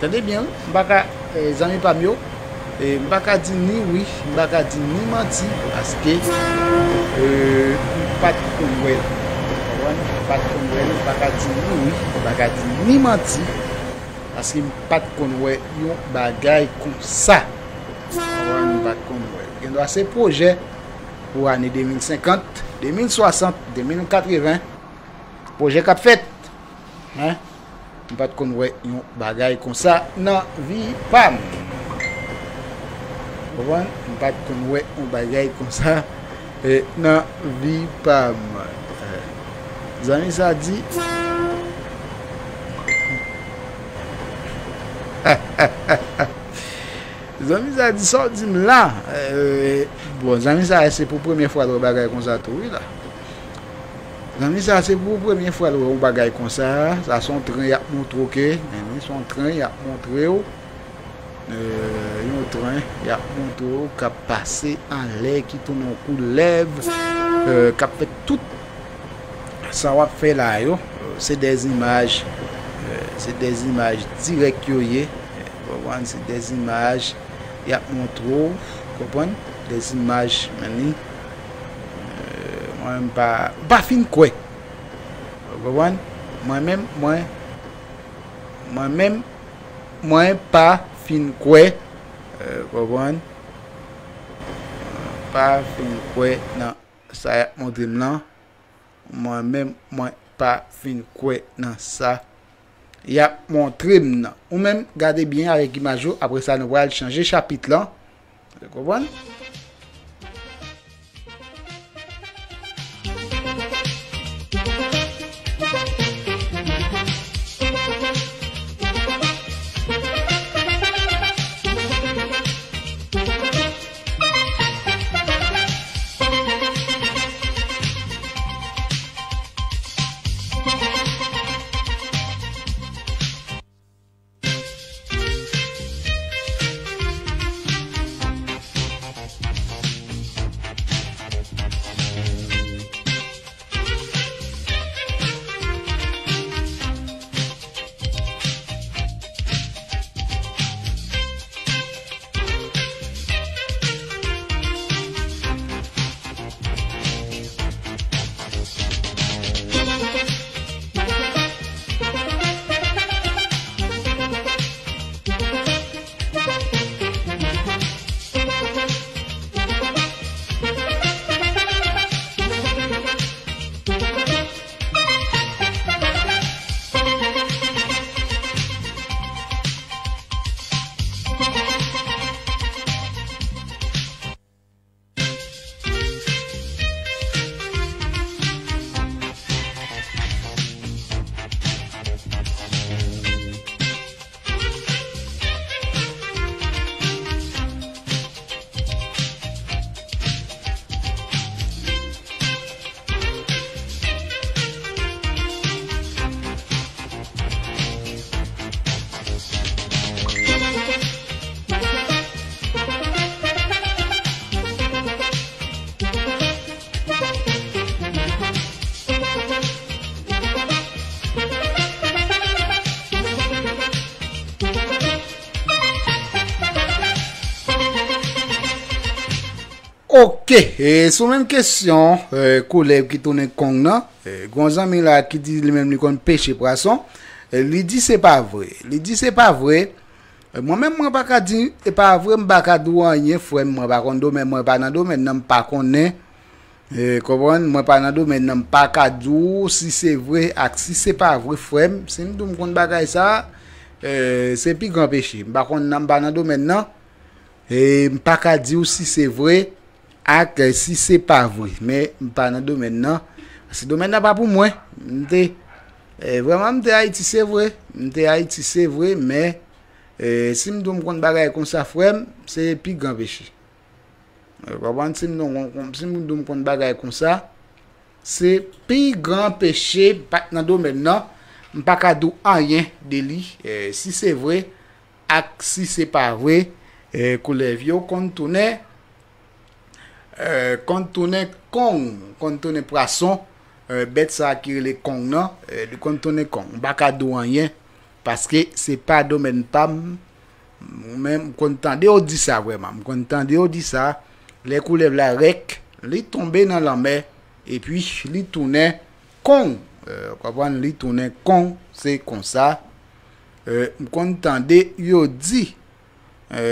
Tande byen, wi. M pa ka, e, zanmi pa m yo, e, m pa ka di ni wi, m pa ka di ni manti, paske, e, m pa t konn wè l. Ou konprann? M pa t konn wè l, m pa ka di ni wi, m pa ka di ni manti, paske m pa t konn wè yon bagay konsa. Ou konprann? M pa t konn wè l. Gendwa se pwojè pou ane de mil senkant, de mil swasant, de mil katreven. Pwojè k ap fèt. Hein? M pa t konn wè yon bagay konsa nan vi pa m. Konprann? M pa t konn wè yon bagay konsa, eh, nan vi pa m. Eh, zanmi sa di, zanmi sa di, sa w di m la? Eh, bon, zanmi sa, se pou premye fwa l wè bagay konsa tou, wi la. Zanmi sa, se pou premye fwa l wè yon bagay konsa. Sa se yon tren y ap montre w ke, men se yon tren y ap montre w. Eh, yon tren y ap montre w k ap pase anlè, ki tounen yon koulèv, eh, k ap fè tout sa w ap fè la yo. Eh, se dè imaj, eh, se dè imaj dirèk yo ye. Eh, w konprann, se dè imaj y ap montre w, konprann? Dè imaj, men li, eh, mwen menm pa, m pa fin kwè. Ou konprann? Mwen menm, mwen, mwen menm, mwen pa fin kwè. Eh, konprann? Pa fin kwè nan sa y ap montre m lan. Mwen menm, mwen pa fin kwè nan sa y ap montre m nan. Ou menm, gade byen avèk imaj yo, apre sa, nou pral chanje chapit lan. Ou konprann? Ok, e sou menm kesyon, e, koulèv ki tounen kong nan, e, gon zanmi la ki di li menm li konn peche pwason, e, li di se pa vre. Li di se pa vre. E, mwen menm, mwen pa ka di e pa vre, m pa ka di w anyen, frè m, mwen pa konn domèn, mwen pa nan domèn nan, m pa konnen. E, konprann, mwen pa nan domèn nan, m pa ka di w si se vre ak si se pa vre, frè m. Si m di w m konn bagay sa, e, se pi gran peche. M pa konn nan, m pa nan domèn nan. E m pa ka di w si se vre ak, e, si se pa vre. Men m pa nan domèn nan. Paske domèn nan pa pou mwen. M te, e, vrèman, m te Ayiti, se vre. M te Ayiti, se vre, men, e, si m di w m konn bagay konsa, frè m, se pi gran peche. Ou konprann? Si m di w, si m di w m konn bagay konsa, se pi gran peche, m pa t nan domèn nan, m pa ka di w anyen de li, e, si se vre ak si se pa vre, e, koulèv yo konn tounen, e, konn tounen kong, konn tounen pwason, e, bèt sa ki rele kong nan, e, li konn tounen kong. M pa ka di w anyen, paske se pa domèn pa m, men m konn tande yo di sa vrèman. M konn tande yo di sa, lè koulèv la rèk, li tonbe nan lanmè, epi li tounen kong. E, w konprann, li tounen kong, se konsa. E, m konn tande yo di, e,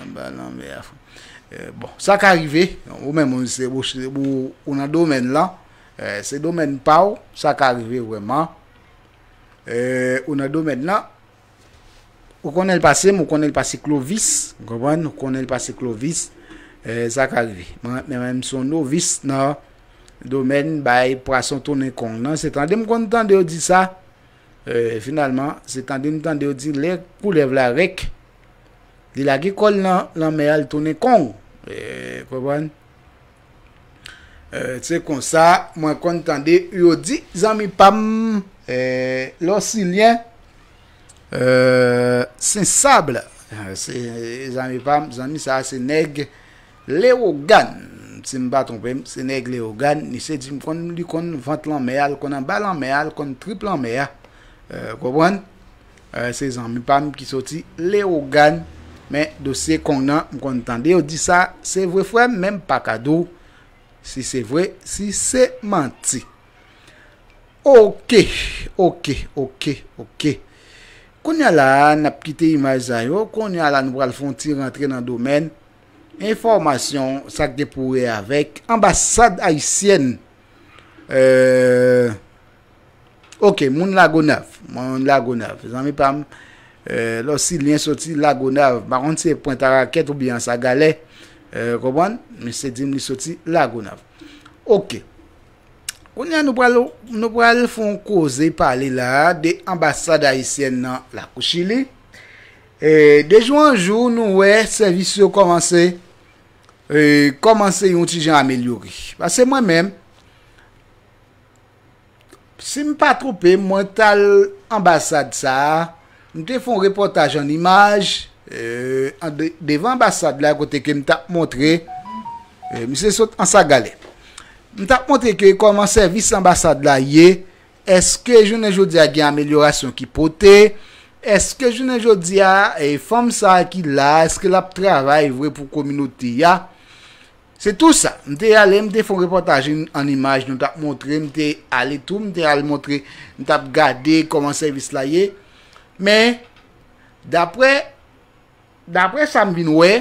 anba lanmè a. E, bon, sa ka rive, ou menm, ou, se, ou, ou, ou nan domèn lan, e, se domèn pa w, sa ka rive vrèman. E, ou nan domèn lan, ou konnen l pase m, ou konnen l pase Clovis, ou konprann? Ou konnen l pase Clovis, e, sa ka rive. Mwen, mwen menm, m se yon novis nan domèn bay pwason tounen kong nan. Se tande m konn tande yo di sa, e, finalman, se tande m tande yo di lè koulèv la rèk, li lage kò l nan lanmè a, l tounen kong. E, konprann? E, se konsa, mwen konn tande yo di, zanmi pa m, e, Losilyen, e, Sen Sab, e, se zanmi pa m, zanmi sa a se nèg Lewogàn, si m pa twonpe m, se nèg Lewogàn, misye di m konn, li konn vant lanmè a, l konn anba lanmè a, l konn trip lanmè a, e, konprann? E, se zanmi pa m ki soti Lewogàn, men dosye kong nan, m konn tande yo di sa, se vre frè m, men m pa ka di w si se vre, si se manti. Ok, ok, ok, ok. Kounye a la, n ap kite imaj sa yo, kounye a la, nou pral fè yon ti rantre nan domèn enfòmasyon, sa k gen pou wè avèk anbasad ayisyèn, e, Ok, moun Lagonav. Moun Lagonav. Zanmi pa m, e, Losilyen soti Lagonav. M pa konn si se Pwentarakèt oubyen Ansagalè. E, konprann? Misye di m li soti Lagonav. Ok. Kounye a nou pral, nou pral fè yon koze pale la de anbasad ayisyèn nan lakou Chili. E, de jou an jou, nou wè sèvis yo kòmanse, e, kòmanse yon ti jan amelyore. Paske mwen menm, si m pa twonpe m, mwen t al anbasad sa a, m te fè yon repòtaj an imaj, e, an de-, devan anbasad la, kote ke m t ap montre, e, misye sot Ansagalè. M t ap montre ke kòman sèvis anbasad la ye, èske jounen jodi a gen amelyorasyon ki pote, èske jounen jodi a, e, fanm sa a ki la, èske l ap travay vre pou kominote a? Se tou sa. M te ale, m te fè yon repòtaj an, an imaj, nou t ap montre, m te ale tou, m te al montre, m t ap gade kòman sèvis la ye. Men, daprè, daprè sa m vin wè,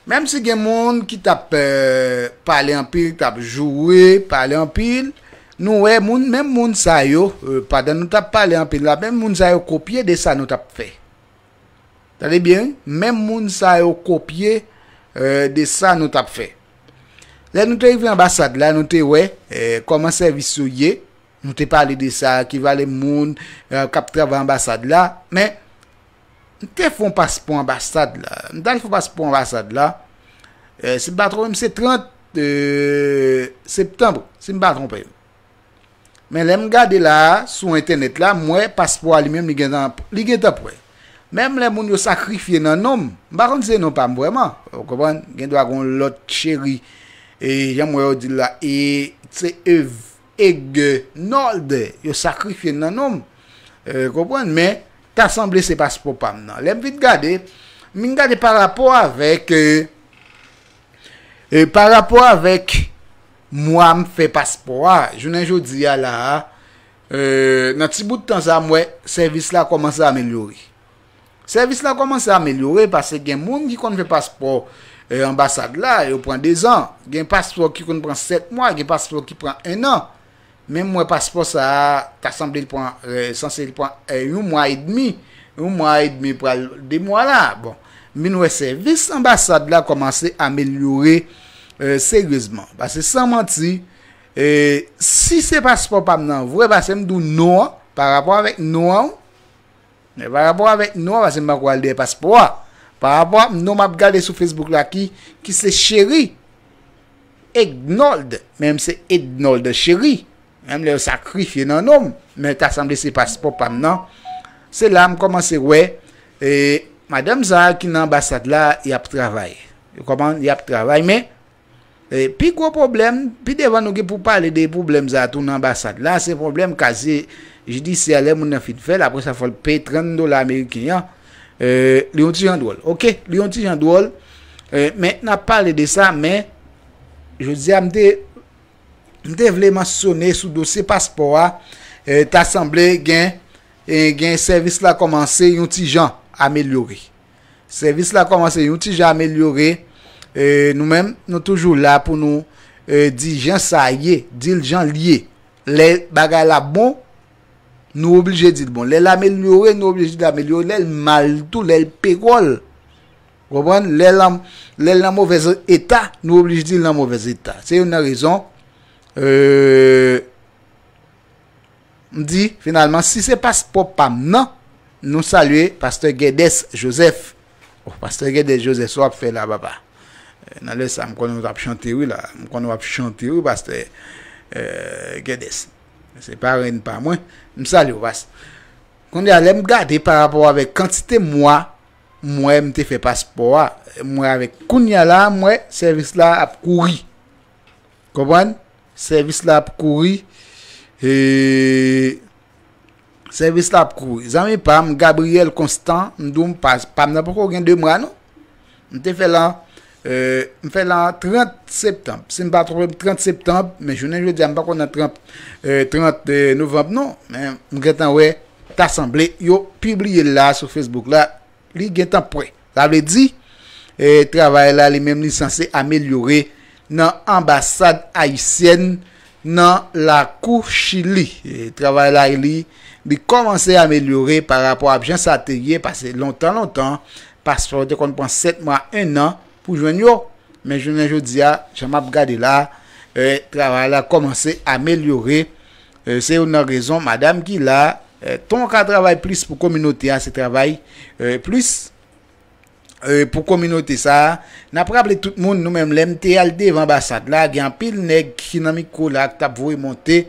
menm si gen moun ki t ap, e, pale anpil, t ap joure, pale anpil, nou wè moun, menm moun sa yo, e, pandan nou t ap pale anpil la, menm moun sa yo kopye de sa nou t ap fè. Tande byen, wi, menm moun sa yo kopye, e, de sa nou t ap fè. Lè nou te rive anbasad la, nou te wè, e, kòman sèvis yo ye. Nou te pale de sa, ki valè moun, e, k ap travay anbasad la. Men, m te fè yon paspò anbasad la. M t al fè yon paspò anbasad la. E, si m pa twonpe m, se trant, e, septanm, si m pa twonpe m. Men lè m gade la a, sou entènèt la, m wè paspò a li menm, li gentan, li gentan prè. Menm lè moun yo sakrifye nan non m, m pa konn si se non pa m vrèman, ou konprann? Gen dwa gen yon lòt cheri, e, jan m wè yo di l la, e, se Ev-, Egnold, yo sakrifye nan non m, e, konprann? Men, ta sanble se paspò pa m nan. Lè m vin gade, M vin gade pa rapò avèk, e, e, pa rapò avèk mwa m fè paspò a, jounen jodi a la a, e, nan ti bout tan sa a, m wè sèvis la kòmanse amelyore. Sèvis la kòmanse amelyore paske gen moun ki konn fè paspò, e, anbasad la, yo pran dezan. Gen paspò ki konn pran sèt mwa, gen paspò ki pran en an. Men m wè paspò sa a, ta sanble l pran, e, sanse l pran, e, yon mwa edmi. Yon mwa edmi pral de mwa la. Bon, m vin wè sèvis anbasad la kòmanse amelyore, e, seryezman. Paske san manti, e, si se paspò pa m nan vre, paske m di w non an, pa rapò avèk non an, men pa rapò avèk non an, paske m pako al dèyè paspò a. Pa rapò ak non m ap gade sou Facebook la ki, ki se Cheri. Egnold, men m se Ednold Cheri. Menm lè yo sakrifye nan non m, men ta sanble se paspò pa m nan. Se la m kòmanse wè, e, madanm sa a ki nan anbasad la, y ap travay. Ou konprann? Y ap travay, men, e, pi gwo pwoblèm, pi devan nou gen pou pale de pwoblèm sa a tou nan anbasad la, se pwoblèm kazye jidisyè lè moun nan fin fè l, apre sa fò l peye trant dola ameriken an. E, li yon ti jan dwòl. Oke, li yon ti jan dwòl. E, men n ap pale de sa, men jodi a m te M te vle mansyone sou dosye paspò a, e, ta sanble gen, e, gen sèvis la kòmanse yon ti jan amelyore. Sèvis la kòmanse yon ti jan amelyore. E, nou menm, nou toujou la pou nou, e, di jan sa ye, di l jan l ye. Lè bagay la bon, nou oblije di l bon. Lè l amelyore, nou oblije di l amelyore. Lè l mal tou, lè l pegòl, konprann? Lè l an, lè l nan movèz eta, nou oblije di l nan movèz eta. Se youn nan rezon, e, m di, finalman, si se paspò pa m nan, nou salye pastè Guedes Joseph. Oh, pastè Guedes Joseph, sa w ap fè la, papa? E, nan lè sa, m konnen w t ap chante, wi, la. M konnen w ap chante, wi, pastè, e, Guedes. Se parenn pa mwen. M salye w, pastè. Kounye a, lè m gade pa rapò avèk kantite mwa m wè m te fè paspò a, m wè avèk kounye a la, m wè sèvis la ap kouri. Konprann? Sèvis la ap kouri. E, sèvis la ap kouri. Zanmi pa m, Gabriel Constant, m di w m pa, pa m nan poko gen de mwa, non. M te fè l an, e, m fè l an trant septanm. Si m pa twonpe m, trant septanm, men jounen jodi a, m pa konn nan trant, e, trant, e, novanm, non. Men m gentan wè, ta sanble, yo pibliye l la sou Facebook la, li gentan prè. Sa vle di, e, travay la, li menm, li sanse amelyore nan anbasad ayisyèn nan lakou Chili. E, travay la, li, li kòmanse amelyore pa rapò ak jan sa te ye, paske lontan, lontan, paspò yo te konn pran sèt mwa, en an pou jwenn yo. Men jounen jodi a, jan m ap gade la, e, travay la kòmanse amelyore. E, se youn nan rezon, madanm ki la, e, tan w ka travay plis pou kominote a, se travay, e, plis, e, pou kominote sa a. N ap raple tout moun, nou menm, lè m te al devan anbasad la, gen anpil nèg ki nan mikwo la, k t ap voye monte.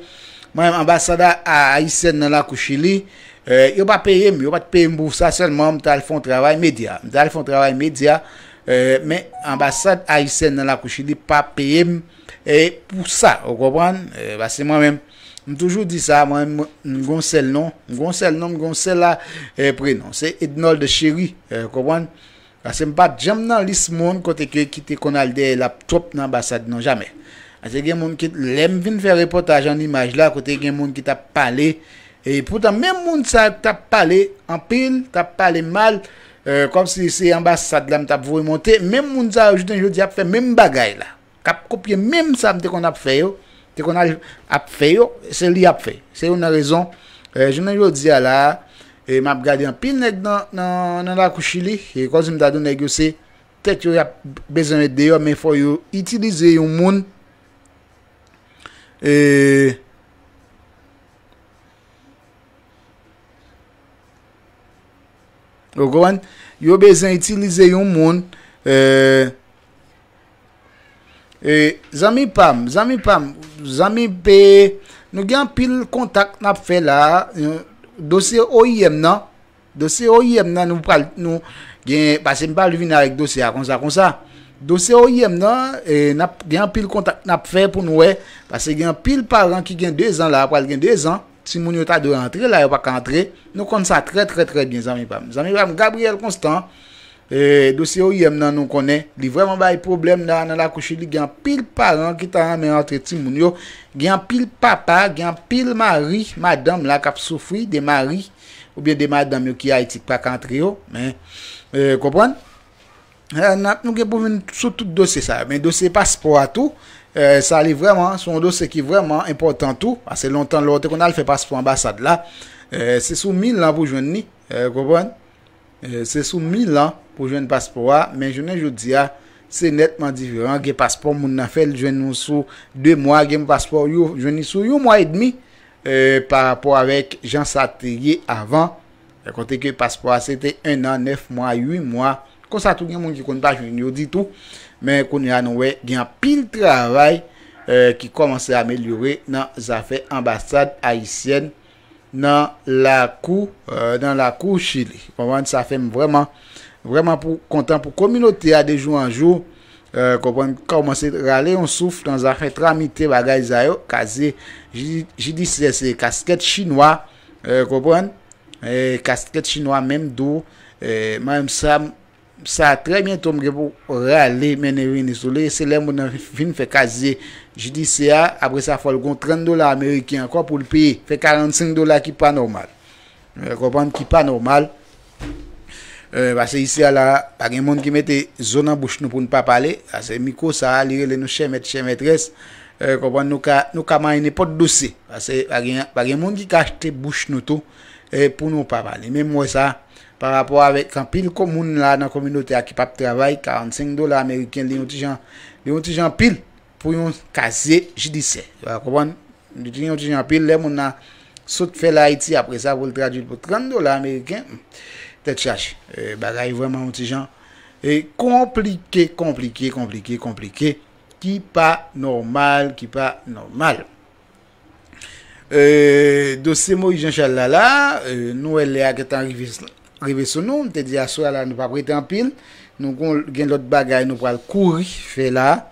Mwen menm, anbasad a, a, ayisyèn nan lakou Chili, e, yo pa peye m, yo pa t peye m pou sa, sèlman m t al fè yon travay medya. M t al fè yon travay medya, e, men anbasad ayisyèn nan lakou Chili pa peye m, e, pou sa, ou konprann? E, paske mwen menm, m toujou di sa, mwen, m, m gon sèl non, m gon sèl non, m gon sèl la, e, prenon. Se Ednold Cheri, e, konprann? Paske m pa t janm nan lis moun kote ke ki te konn al dèyè laptop nan anbasad non, jamè. Paske gen moun ki, lè m vin fè repòtaj an imaj la, kote gen moun ki t ap pale, e poutan menm moun sa yo k t ap pale anpil, t ap pale mal, e, kòmsi se anbasad la m t ap voye monte, menm moun sa yo jounen jodi a ap fè menm bagay la. K ap kopye menm sa m te konn ap fè yo, te konn al ap fè yo, se li ap fè. Se youn nan rezon, e, jounen jodi a la, e, m ap gade anpil nèg nan, nan, nan lakou Chili, e, kòmsi m ta di w nèg yo se tèt yo y ap bezwen met deyò, men fò yo itilize yon moun, e, Ou konprann? Yo bezwen itilize yon moun, e, e, zanmi pa m, zanmi pa m, zanmi pe, nou gen anpil kontak n ap fè la, yon dosye O I M nan, dosye O I M nan, nou pral, nou gen, paske m pa vle vin avèk dosye a konsa, konsa. Dosye O I M nan, e, n ap gen anpil kontak n ap fè pou nou wè, paske gen anpil paran ki gen de zan la, pral gen de zan, timoun yo ta dwe antre la, yo pa ka antre. Nou konn sa trè, trè, trè byen, zanmi pa m. Zanmi pa m, Gabriel Constant, E, dosye O I M nan, nou konnen, li vrèman bay pwoblèm la nan lakou Chili. Gen anpil paran ki ta renmen antre timoun yo. Gen anpil papa, gen anpil mari, madanm la k ap soufri, de mari oubyen de madanm yo ki Ayiti k pa ka antre yo. Men, e, konprann? E, n ap, nou gen pou vin sou tout dosye sa yo. Men dosye paspò a tou, e, sa li vrèman, se yon dosye ki vrèman enpòtan tou. Paske lontan, lè w te konn al fè paspò anbasad la, e, se sou mil an pou jwenn li. E, konprann? E, se sou mil an pou jwenn paspò a, men jounen jodi a, se nètman diferan. Gen paspò moun nan fè l jwenn nou sou de mwa, gen paspò yo jwenn li sou yon mwa edmi, e, pa rapò avèk jan sa te ye avan. E, kote ke paspò a se te en an, nèf mwa, uit mwa. Konsa tou gen moun ki konn pa jwenn yo ditou. Men kounye a nou wè gen anpil travay, e, ki kòmanse amelyore nan zafè anbasad ayisyèn nan lakou, e, nan lakou Chili. Konprann, sa fè m vrèman, vrèman pou, kontan pou kominote a de jou an jou, e, konprann, kòmanse rale yon souf nan zafè tramite bagay sa yo, kazye ji-, jidisyè se kaskèt chinwa, e, konprann, e, kaskèt chinwa menm tou, e, mwen menm sa, sa trè byento m gen pou rale mennen vini sou li. Se lè moun nan fin fè kazye jidisyè a, apre sa fò l gon trant dola ameriken ankò pou l peye. Fè karannsenk dola ki pa nòmal. E, konprann ki pa nòmal. E, paske isi a la, pa gen moun ki mete zo nan bouch nou pou n pa pale. Paske mikwo sa a, li rele nou chè mèt, chè mètrès. E, konprann nou ka, nou ka manyen nenpòt dosye. Paske pa gen, pa gen moun ki ka achte bouch nou tou, e, pou nou pa pale. Men m wè sa, pa rapò avèk anpil ko-, moun la nan kominote a ki p ap travay, karannsenk dola ameriken, li yon ti jan, li yon ti jan pil pou yon kazye jidisyè. Ou konprann? Li di yon ti jan pil, lè moun nan sot fè l Ayiti, apre sa, pou l tradui l pou trant dola ameriken, tèt chaje. E, bagay vrèman yon ti jan, e, konplike, konplike, konplike, konplike, ki pa nòmal, ki pa nòmal. E, dosye Moïse Jean Charles la, la, e, nou wè lè a gentan rive, rive sou nou. M te di aswè a la, nou p ap rete anpil. Nou gon, gen lòt bagay nou pral kouri fè la.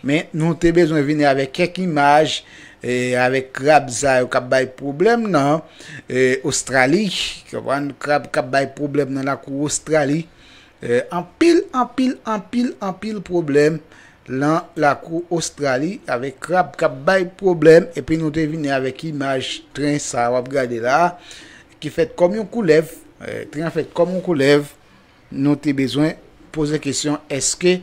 Men nou te bezwen vini avèk kèk imaj, e, avèk krab sa yo k ap bay pwoblèm nan, e, Ostrali. Konprann, krab k ap bay pwoblèm nan lakou Ostrali. E, anpil, anpil, anpil, anpil pwoblèm nan lakou Ostrali avèk krab k ap bay pwoblèm. Epi nou te vini avèk imaj tren sa w ap gade la a, ki fèt kòm yon koulèv. E, tren an fèt kòm yon koulèv. Nou te bezwen poze kesyon, èske,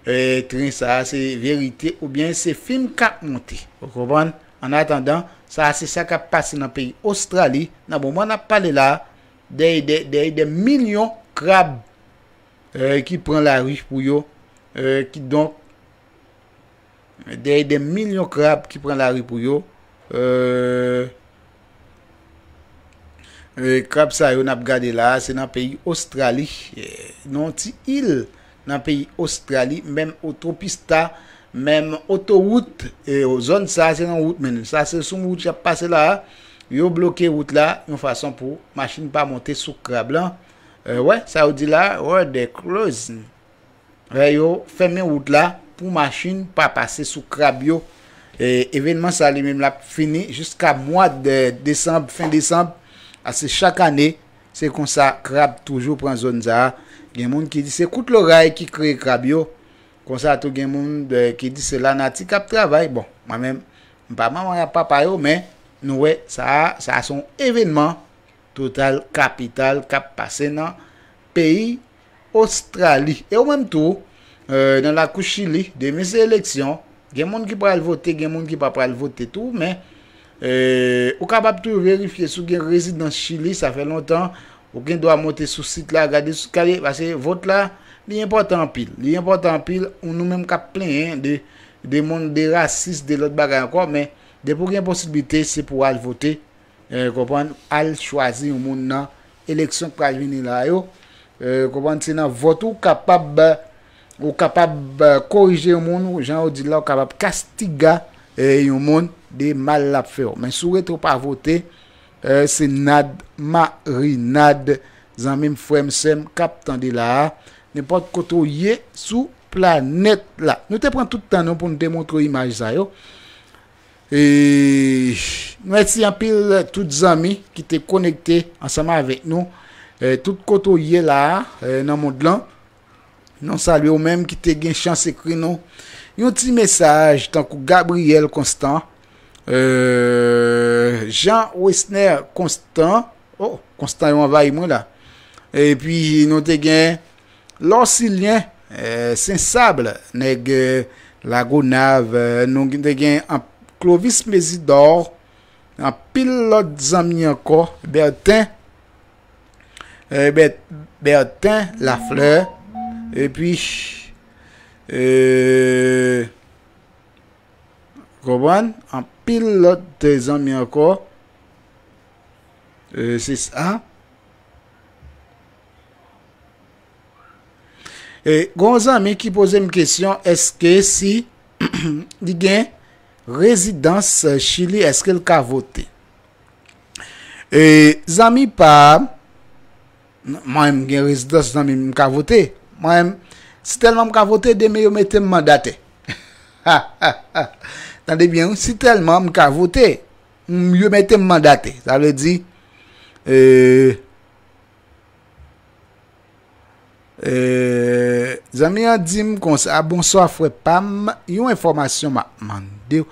e, tren sa a se verite oubyen se fim k ap monte? Ou konprann? An atandan, sa a se sa k ap pase nan peyi Ostrali. Nan moman n ap pale la a, dèyè dè, dèyè dè milyon krab, e, ki pran lari pou yo, e, kidonk, dèyè dè milyon krab ki pran lari pou yo, e, e, krab sa yo n ap gade la a, se nan peyi Ostrali, e, nan yon ti il nan peyi Ostrali, menm otopista, menm otowout, e, zòn sa a, se nan wout, men sa se sou wout y ap pase la a, yo bloke wout la, yon fason pou machin pa monte sou krab lan. E, wè, sa yo di la, road closed. Wè, yo fèmen wout la pou machin pa pase sou krab yo. E, evènman sa li menm l ap fini jiska mwa de desanm, fen desanm. Paske chak ane, se konsa krab toujou pran zòn sa a. Gen moun ki di se kout loray ki kreye krab yo. Konsa tou gen moun, e, ki di se lanati k ap travay. Bon, mwen menm, m pa manman ak papa yo, men nou wè sa a, sa a se yon evènman total kapital k ap pase nan peyi Ostrali. E ou menm tou, e, nan lakou Chili, demen se eleksyon. Gen moun ki pral vote, gen moun ki pa pral vote tou, men, e, ou kapab toujou verifye si w gen rezidans Chili, sa fè lontan, ou gen dwa monte sou sit la, gade, gade, paske vòt la, li enpòtan anpil. Li enpòtan anpil, nou menm k ap plenyen de, de moun, de rasis, de lòt bagay ankò, men depi w gen posiblite, se pou w al vote. E, konprann, al chwazi yon moun nan eleksyon k pral vini la yo. E, konprann, se nan vòt ou kapab, ou kapab, e, korije yon moun, ou jan yo di la, ou kapab kastiga, e, yon moun de mal l ap fè w. Men si w rete w pa vote, e, se nad marinad, zanmi m, frè m, sè m k ap tande la a, nenpòt kote w ye sou planèt la. Nou te pran tout tan nou pou nou te montre w imaj sa yo. E, mèsi anpil tout zanmi ki te konekte ansanm avèk nou. E, tout kote w ye la a, e, nan mond lan. Nou salye ou menm ki te gen chans ekri nou yon ti mesaj, tankou Gabriel Constant, euh, Jean Wesner Constant. Oh, Constant yo anvayi mwen la. Epi nou te gen Lòsilyen, euh, Sen Sab, nèg, euh, Lagonav, euh, nou te gen an-, Clovis Mésidor, anpil lòt zanmi ankò, Bertin, euh, Bè-, Bertin Lafleur, epi, euh, konprann, anpil lòt zanmi ankò. Euh, se sa. E, gon zanmi ki poze m kesyon, èske si li gen rezidans Chili, èske l ka vote? E, zanmi pa m, mwen m gen rezidans zanmi m, m ka vote. Mwen, si tèlman m ka vote, demen yo mete m mandatè. Tande byen, wi, si tèlman m ka vote, m, yo mete m mandatè. Sa vle di, e, e, zanmi an di m konsa, "Bonswa, frè pa m, yon enfòmasyon m ap mande w.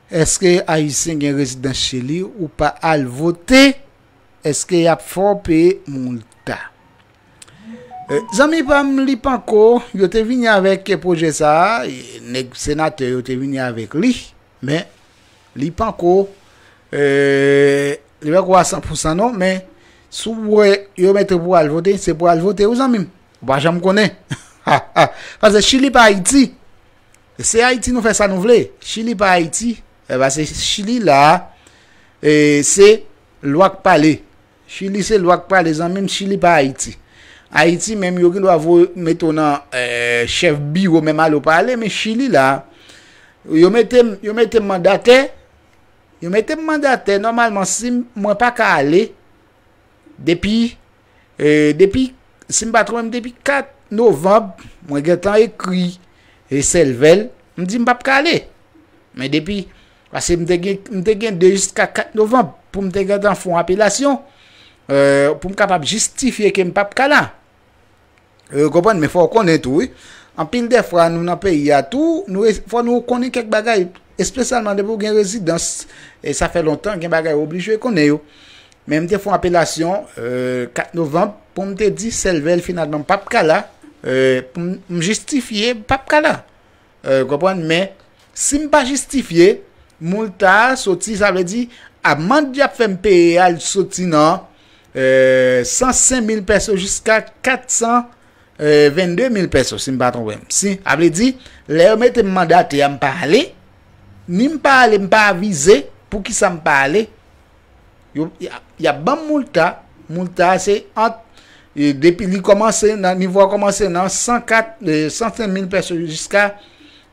Èske Ayisyen gen rezidans Chili ou pa al vote? Èske y ap fè w peye moulta?" E, zanmi pa m, li panko, yo te vini avèk pwojè sa a, e, nèg senatè yo te vini avèk li, men li panko, e, li panko a san pou san non, men si w wè yo mete w pou al vote, se pou al vote wi zanmi m. Ou pa janm konnen. Paske Chili pa Ayiti. Se Ayiti nou fè sa nou vle. Chili pa Ayiti. E, paske Chili la, e, se lwa k pale. Chili se lwa k pale, zanmi m, Chili pa Ayiti. Ayiti menm yo gen dwa voye mete w nan, eh, chèf biwo menm ale w pa ale, men Chili la, yo mete m, yo mete m mandatè, yo mete m mandatè, nòmalman si m, mwen pa ka ale, depi, eh, depi, si m pa twonpe m, depi kat novanm, mwen gentan ekri, e Sèlvèl, m di m p ap ka ale. Men depi, paske m te gen, m te gen de jiska kat novanm pou m te gentan fè yon apelasyon, eh, pou m kapab jistifye ke m p ap ka la. Eh, ou konprann, men fò w konnen tou, wi. Anpil dèfwa, nou nan peyi a tou, nou, fò nou konnen kèk bagay, espesyalman depi w gen rezidans, e sa fè lontan, gen bagay w oblije konnen yo. Men m te fè yon apelasyon, eh, kat novanm, pou m te di Sèlvèl finalman m p ap ka la, eh, pou m, m jistifye m p ap ka la. Eh, konprann, men si m pa jistifye, moulta a soti, sa vle di, amann y ap fè m peye a, l soti nan, eh, san senk mil pèso jiska kat san, eh, vennde mil pèso, si m pa twonpe m. Si, sa vle di, lè yo mete m mandatè a, m pa ale, ni m pa ale, m pa avize, poukisa m pa ale? Yo, y a, y ap ban m moulta. Moulta a se ant, e, depi li kòmanse nan, nivo a kòmanse nan san kat, e, san senk mil pèso jiska,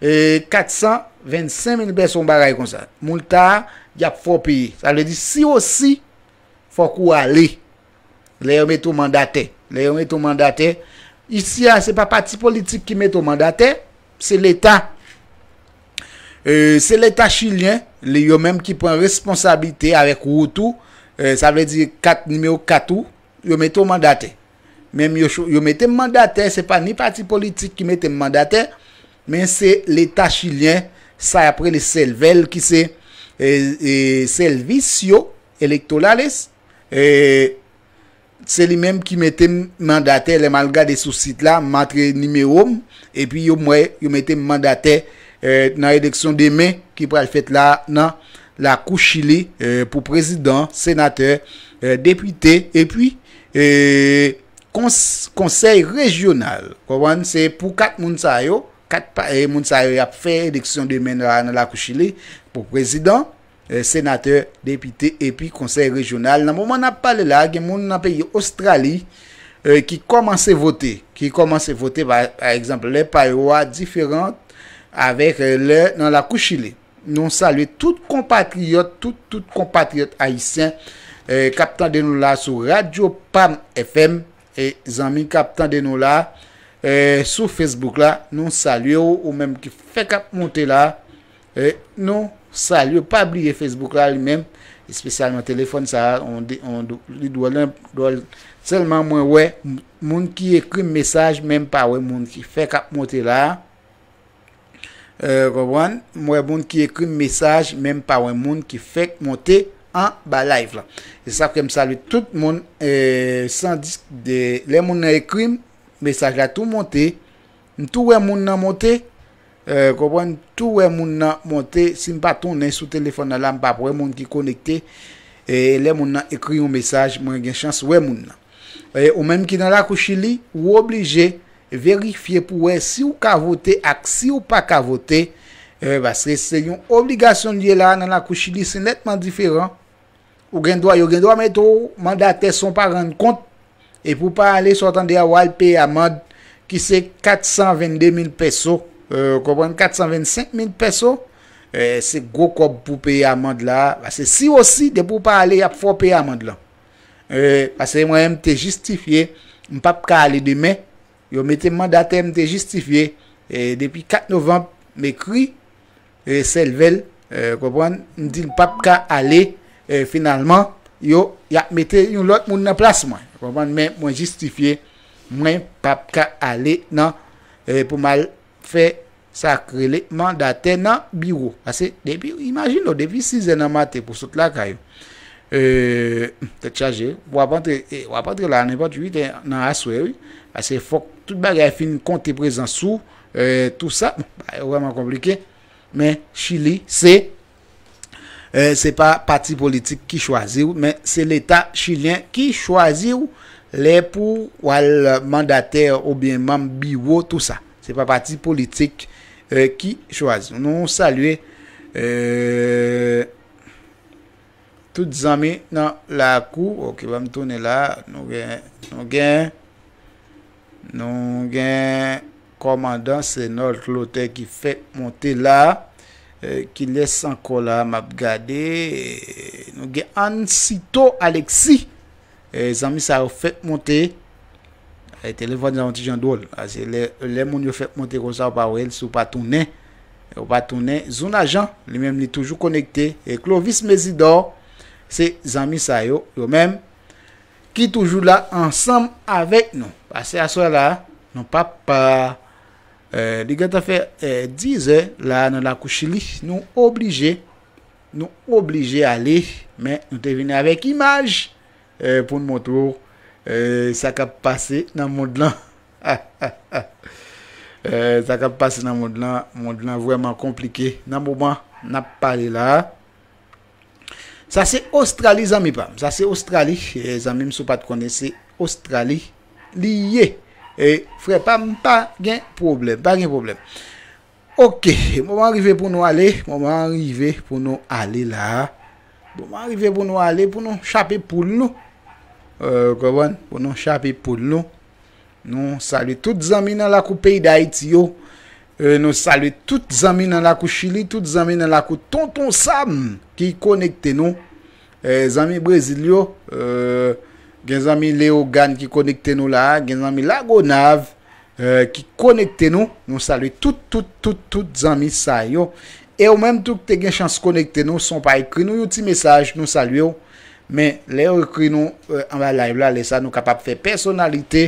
e, kat san vennsenk mil pèso, yon bagay konsa. Moulta a, y ap fè w peye. Sa vle di, si osi, fòk ou ale. Lè yo mete w mandatè. Lè yo mete w mandatè, isi a, se pa pati politik ki mete w mandatè, se Leta. E, se Leta chilyen, li, yo menm ki pran responsablite avèk wout ou, e, sa vle di kat, nimewo kat ou, yo mete w mandatè. Menm yo cho-, yo mete m mandatè, se pa ni pati politik ki mete m mandatè, men se Leta chilyen, sa y ap rele Sèlvèl, ki se, e, e, Servicio Electorales, e, se li menm ki mete m mandatè. Lè m al gade sou sit la, m antre nimewo m, epi yo, m wè yo mete m mandatè, eh, nan eleksyon demen ki pral fèt la nan lakou Chili, eh, pou prezidan, senatè, eh, depite, epi, eh, kons-, konsèy rejyonal. Konprann? Se pou kat moun sa yo, kat pa, eh, moun sa yo y ap fè eleksyon demen la nan lakou Chili pou prezidan, eh, senatè, depite epi konsèy rejyonal. Nan moman n ap pale la, gen moun nan peyi Ostrali, eh, ki kòmanse vote, ki kòmanse vote, pa, pa egzanp, lè pa yo a diferan avèk, eh, lè nan lakou Chili. Nou salye tout konpatriyòt, tout, tout konpatriyòt ayisyen, eh, k ap tande nou la sou Radyo Pam F M, e zanmi k ap tande nou la, eh, sou Facebook la, nou salye w, ou menm ki fèk ap monte la, eh, nou salye w. Pa bliye Facebook la li menm, Espesyalman telefòn sa a, on de- on dou- li dwòl, dwòl. Sèlman mwen wè m- moun ki ekri m mesaj, men m pa wè moun ki fèk ap monte la a. Euh, konprann? M wè moun ki ekri m mesaj, men m pa wè moun ki fèk monte anba live la. Se sa k fè m salye tout moun, euh, san di de lè moun nan ekri m, mesaj la tou monte. M tou wè moun nan monte. Euh, konprann? M tou wè moun nan monte. Si m pa tounen sou telefòn nan la, m p ap wè moun ki konekte. E lè moun nan ekri yon mesaj, mwen gen chans wè moun nan. E ou menm ki nan lakou Chili, ou oblije verifye pou wè si w ka vote ak si w pa ka vote. E, paske se yon obligasyon l ye la nan lakou Chili, se nètman diferan. Ou gen dwa, yo gen dwa mete w mandatè san w pa rann kont. Epi w pa ale, sa w tande a, w al peye amand ki se kat san vennde mil peso. Euh, konprann, kat san vennsenk mil peso. Euh, se gwo kòb pou peye amand la. Paske si osi, depi w pa ale, y ap fè w peye amand lan. Euh, paske mwen, m te jistifye, m p ap ka ale demen. Yo mete m mandatè, m te jistifye. E depi kat novanm, m ekri, e, Sèlvèl, e, konprann, m di l p ap ka ale. E finalman, yo, y ap mete yon lòt moun nan plas mwen. Konprann, men mwen jistifye, mwen p ap ka ale nan, e, pou m al fè sa k rele mandatè nan biwo. Paske depi, imajine w, depi sizè nan maten pou sot lakay ou. E, tèt chaje, w ap antre, e, w ap antre la nenpòt uit è nan aswè, wi. Paske fòk tout bagay fin konte prezans ou, e, tou sa. Bon, bagay yo vrèman konplike. Men Chili, se, e, se pa pati politik ki chwazi w, men se Leta chilyen ki chwazi w lè pou w al mandatè oubyen manm biwo, tou sa. Se pa pati politik, e, ki chwazi w. Nou salye, e, tout zanmi nan lakou. Ok, ban m tounen la. Nou gen, nou gen, nou gen kòmandan Senòl Klotè ki fèk monte la. E, kilès ankò la m ap gade? E, nou gen Ansito Alexis. E, zanmi sa yo fèk monte. E, telefòn sa yon ti jan dwòl. Paske lè, lè moun yo fèk monte konsa, ou pa wè l, si w pa tounen, ou pa tounen. Zouna Jean, li menm, li toujou konekte. E Clovis Mezidor, se zanmi sa yo, yo menm, ki toujou la ansanm avèk nou. Paske aswè la, nou p ap, e, li gentan fè, e, diz è la nan lakou Chili. Nou oblije, nou oblije ale, men nou te vini avèk imaj, e, pou n montre w, e, sa k ap pase nan mond lan. E, sa k ap pase nan mond lan, mond lan vrèman konplike nan moman n ap pale la a. Sa se Ostrali, zanmi pa m. Sa se Ostrali. E, zanmi m, si w pa t konnen, se Ostrali li ye. E, frè pa m, pa gen pwoblèm, pa gen pwoblèm. Ok, moman an rive pou nou ale, moman an rive pou nou ale la. Moman an rive pou nou ale, pou nou chape poul nou. E, konprann? Pou nou chape poul nou. Nou salye tout zanmi nan lakou peyi Dayiti yo. E, nou salye tout zanmi nan lakou Chili, tout zanmi nan lakou Tonton Sam ki konekte nou. E, zanmi Brezil yo, e, gen zanmi Leyogàn ki konekte nou la, gen zanmi Lagonav, e, ki konekte nou. Nou salye tout, tout, tout, tout zanmi sa yo. E ou menm tou ki te gen chans konekte nou, san w pa ekri nou yon ti mesaj, nou salye w. Men, lè yo ekri nou, e, anba live la, lè sa nou kapab fè pèsonalite,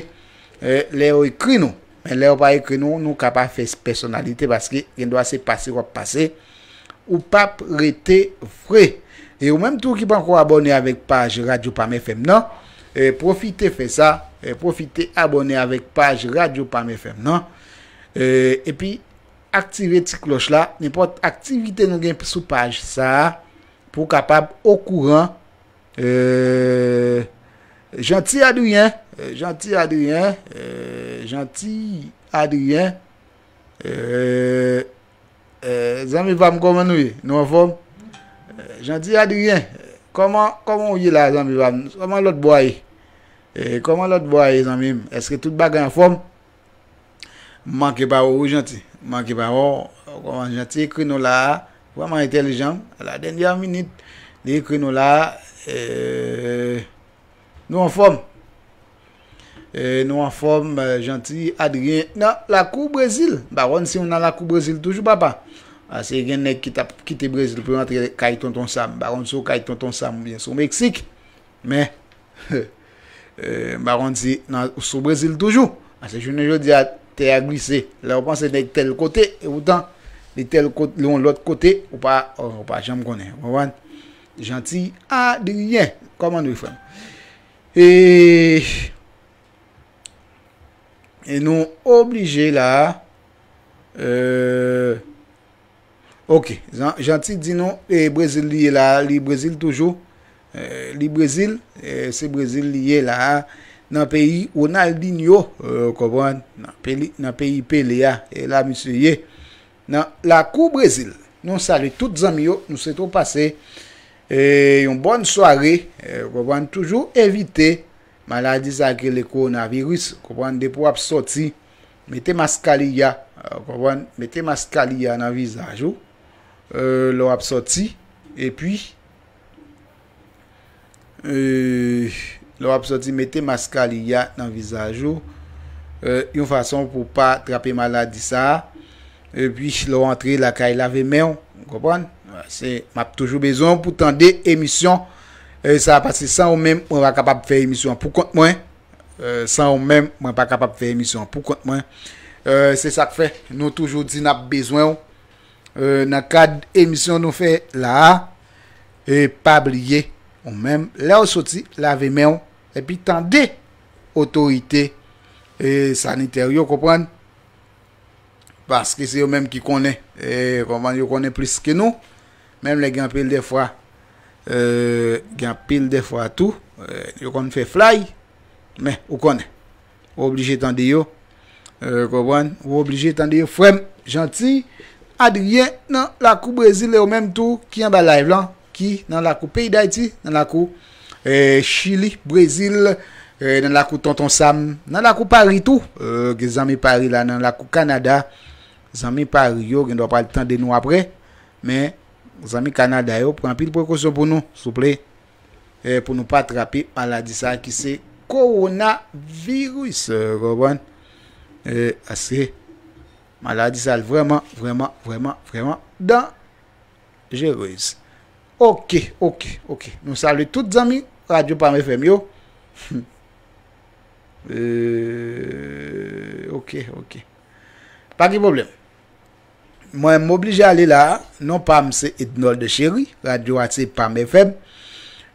e, lè yo ekri nou. Men lè yo pa ekri nou, nou ka pa fè pèsonalite, paske gen dwa se pase w ap pase, ou p ap rete vre. E ou menm tou ki panko abòne avèk paj Radyo Pam F M nan, e, pwofite fè sa, e, pwofite abòne avèk paj Radyo Pam F M nan. E, epi, aktive ti klòch la, nenpòt aktivite nou gen sou paj sa a, pou w kapab okouran. E, Janti Adrien, e, Janti Adrien, e, Janti Adrien, e, e, zanmi pa m, kòman nou ye? Nou anfòm? E, Janti Adrien, kòman, kòman w ye la, zanmi pa m? Kòman lòt bò a ye? E, kòman lòt bò a ye, zanmi m? Èske tout bagay anfòm? M manke pa wè w wi, Janti. M manke pa wè w. Kòman Janti ekri nou la a? Vrèman entèlijan. A la dènyè minit, li ekri nou la a. E, nou anfòm. E, nou anfòm, e, Janti Adrien nan lakou Brezil. M pa konn si w nan lakou Brezil toujou, papa. Paske gen nèg ki t ap kite Brezil pou yo antre kay Tonton Sam. M pa konn si w kay Tonton Sam oubyen si w Meksik. Men, eh, m pa konn si nan, si w Brezil toujou. Paske jounen jodi a, tè a glise. Lè w panse nèg tèl kote, epoutan, li tèl kote, li yon lòt kote, ou pa, ou pa janm konnen. Ou konprann? Janti Adrien, kòman nou ye, frè m? E, e nou oblije la, eh, ok, Jan-, Janti di nou, e Brezil li ye la, li Brezil toujou. Eh, li Brezil, eh, se Brezil li ye la, nan peyi Ronaldinho, eh, konprann, nan peyi, nan peyi Pele a, e la misye ye. Nan lakou Brezil. Nou salye tout zanmi yo, nou swete w pase, eh, yon bòn sware, eh, konprann, toujou evite maladi sa ki rele kowonaviris, konprann, depi w ap sòti, mete maskaliya, eh, konprann, mete maskaliya nan vizaj ou, eh, lè w ap sòti, epi, eh, lè w ap sòti, mete maskaliya nan vizaj ou, eh, yon fason pou w pa trape maladi sa a. Epi, lè w antre lakay, lave men w, ou konprann? Se, m ap toujou bezwen w pou tande emisyon, eh, sa, paske san ou menm, mwen pa kapab fè emisyon an pou kont mwen. Eh, san ou menm, mwen pa kapab fè emisyon an pou kont mwen. Eh, se sa k fè, nou toujou di n ap bezwen w, eh, nan kad emisyon nou fè la a. E pa bliye, ou menm, lè w soti, lave men w, epi tande otorite, eh, sanitè yo, konprann? Paske se yo menm ki konnen, eh, konprann, yo konnen plis ke nou. Menm lè gen anpil de fwa, eh, gen anpil de fwa tou, eh, yo konn fè flay, men ou konnen. Ou oblije tande yo. Eh, konprann? Ou oblije tande yo. Frè m, Janti, Adrien, nan lakou Brezil, e ou menm tou, ki anba live lan, ki nan lakou peyi Dayiti, nan lakou, eh, Chili, Brezil, eh, nan lakou Tonton Sam, nan lakou Pari tou, eh, gen zanmi Pari la, nan lakou Kanada, zanmi Pari yo, gen dwa pral tande nou apre, men zanmi Kanada yo, pran anpil prekosyon pou nou, souple, eh, pou nou pa trape maladi sa ki se kowonaviris, eh, konprann? Eh, paske maladi sa l vrèman, vrèman, vrèman, vrèman danjerez. Ok, ok, ok. Nou salye tout zanmi Radyo Pam F M yo. Eh, ok, ok. Pa gen pwoblèm. Mwen, m oblije ale la. Non pa m se Ednold Chéry. Radyo a se Pam F M.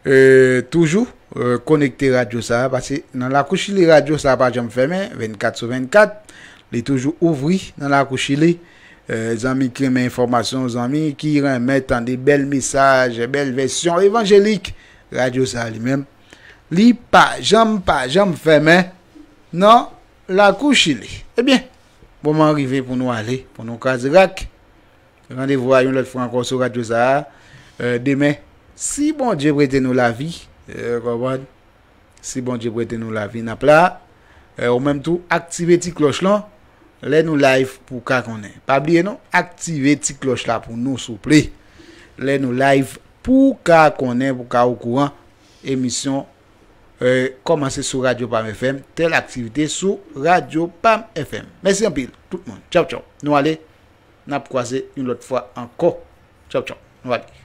Eh, toujou, eh, konekte radyo sa a, paske nan lakou Chili, radyo sa a pa janm fèmen, vennkat sou vennkat. Li toujou ouvri nan lakou Chili. Eh, zanmi ki renmen enfòmasyon, zanmi ki renmen tande bèl mesaj, bèl vèsyon evanjelik, radyo sa a li menm, li pa janm, pa janm fèmen nan lakou Chili. Ebyen, moman an rive pou nou ale, pou nou kraze rak. Randevou a yon lòt fwa ankò sou radyo sa a, eh, demen, si Bondye prete nou lavi, eh, konprann? Si Bondye prete nou lavi, n ap la. Eh, ou menm tou, aktive ti klòch lan. Lè nou live pou w ka konnen. Pa bliye non, aktive ti klòch la pou nou, souple. Lè nou live pou w ka konnen, pou w ka okouran. Emisyon, eh, kòmanse sou Radyo Pam F M. Tèl aktivite sou Radyo Pam F M. Mèsi anpil, tout moun. Tchaw, tchaw. Nou ale. N ap kwaze yon lòt fwa ankò. Tchaw, tchaw. Nou ale.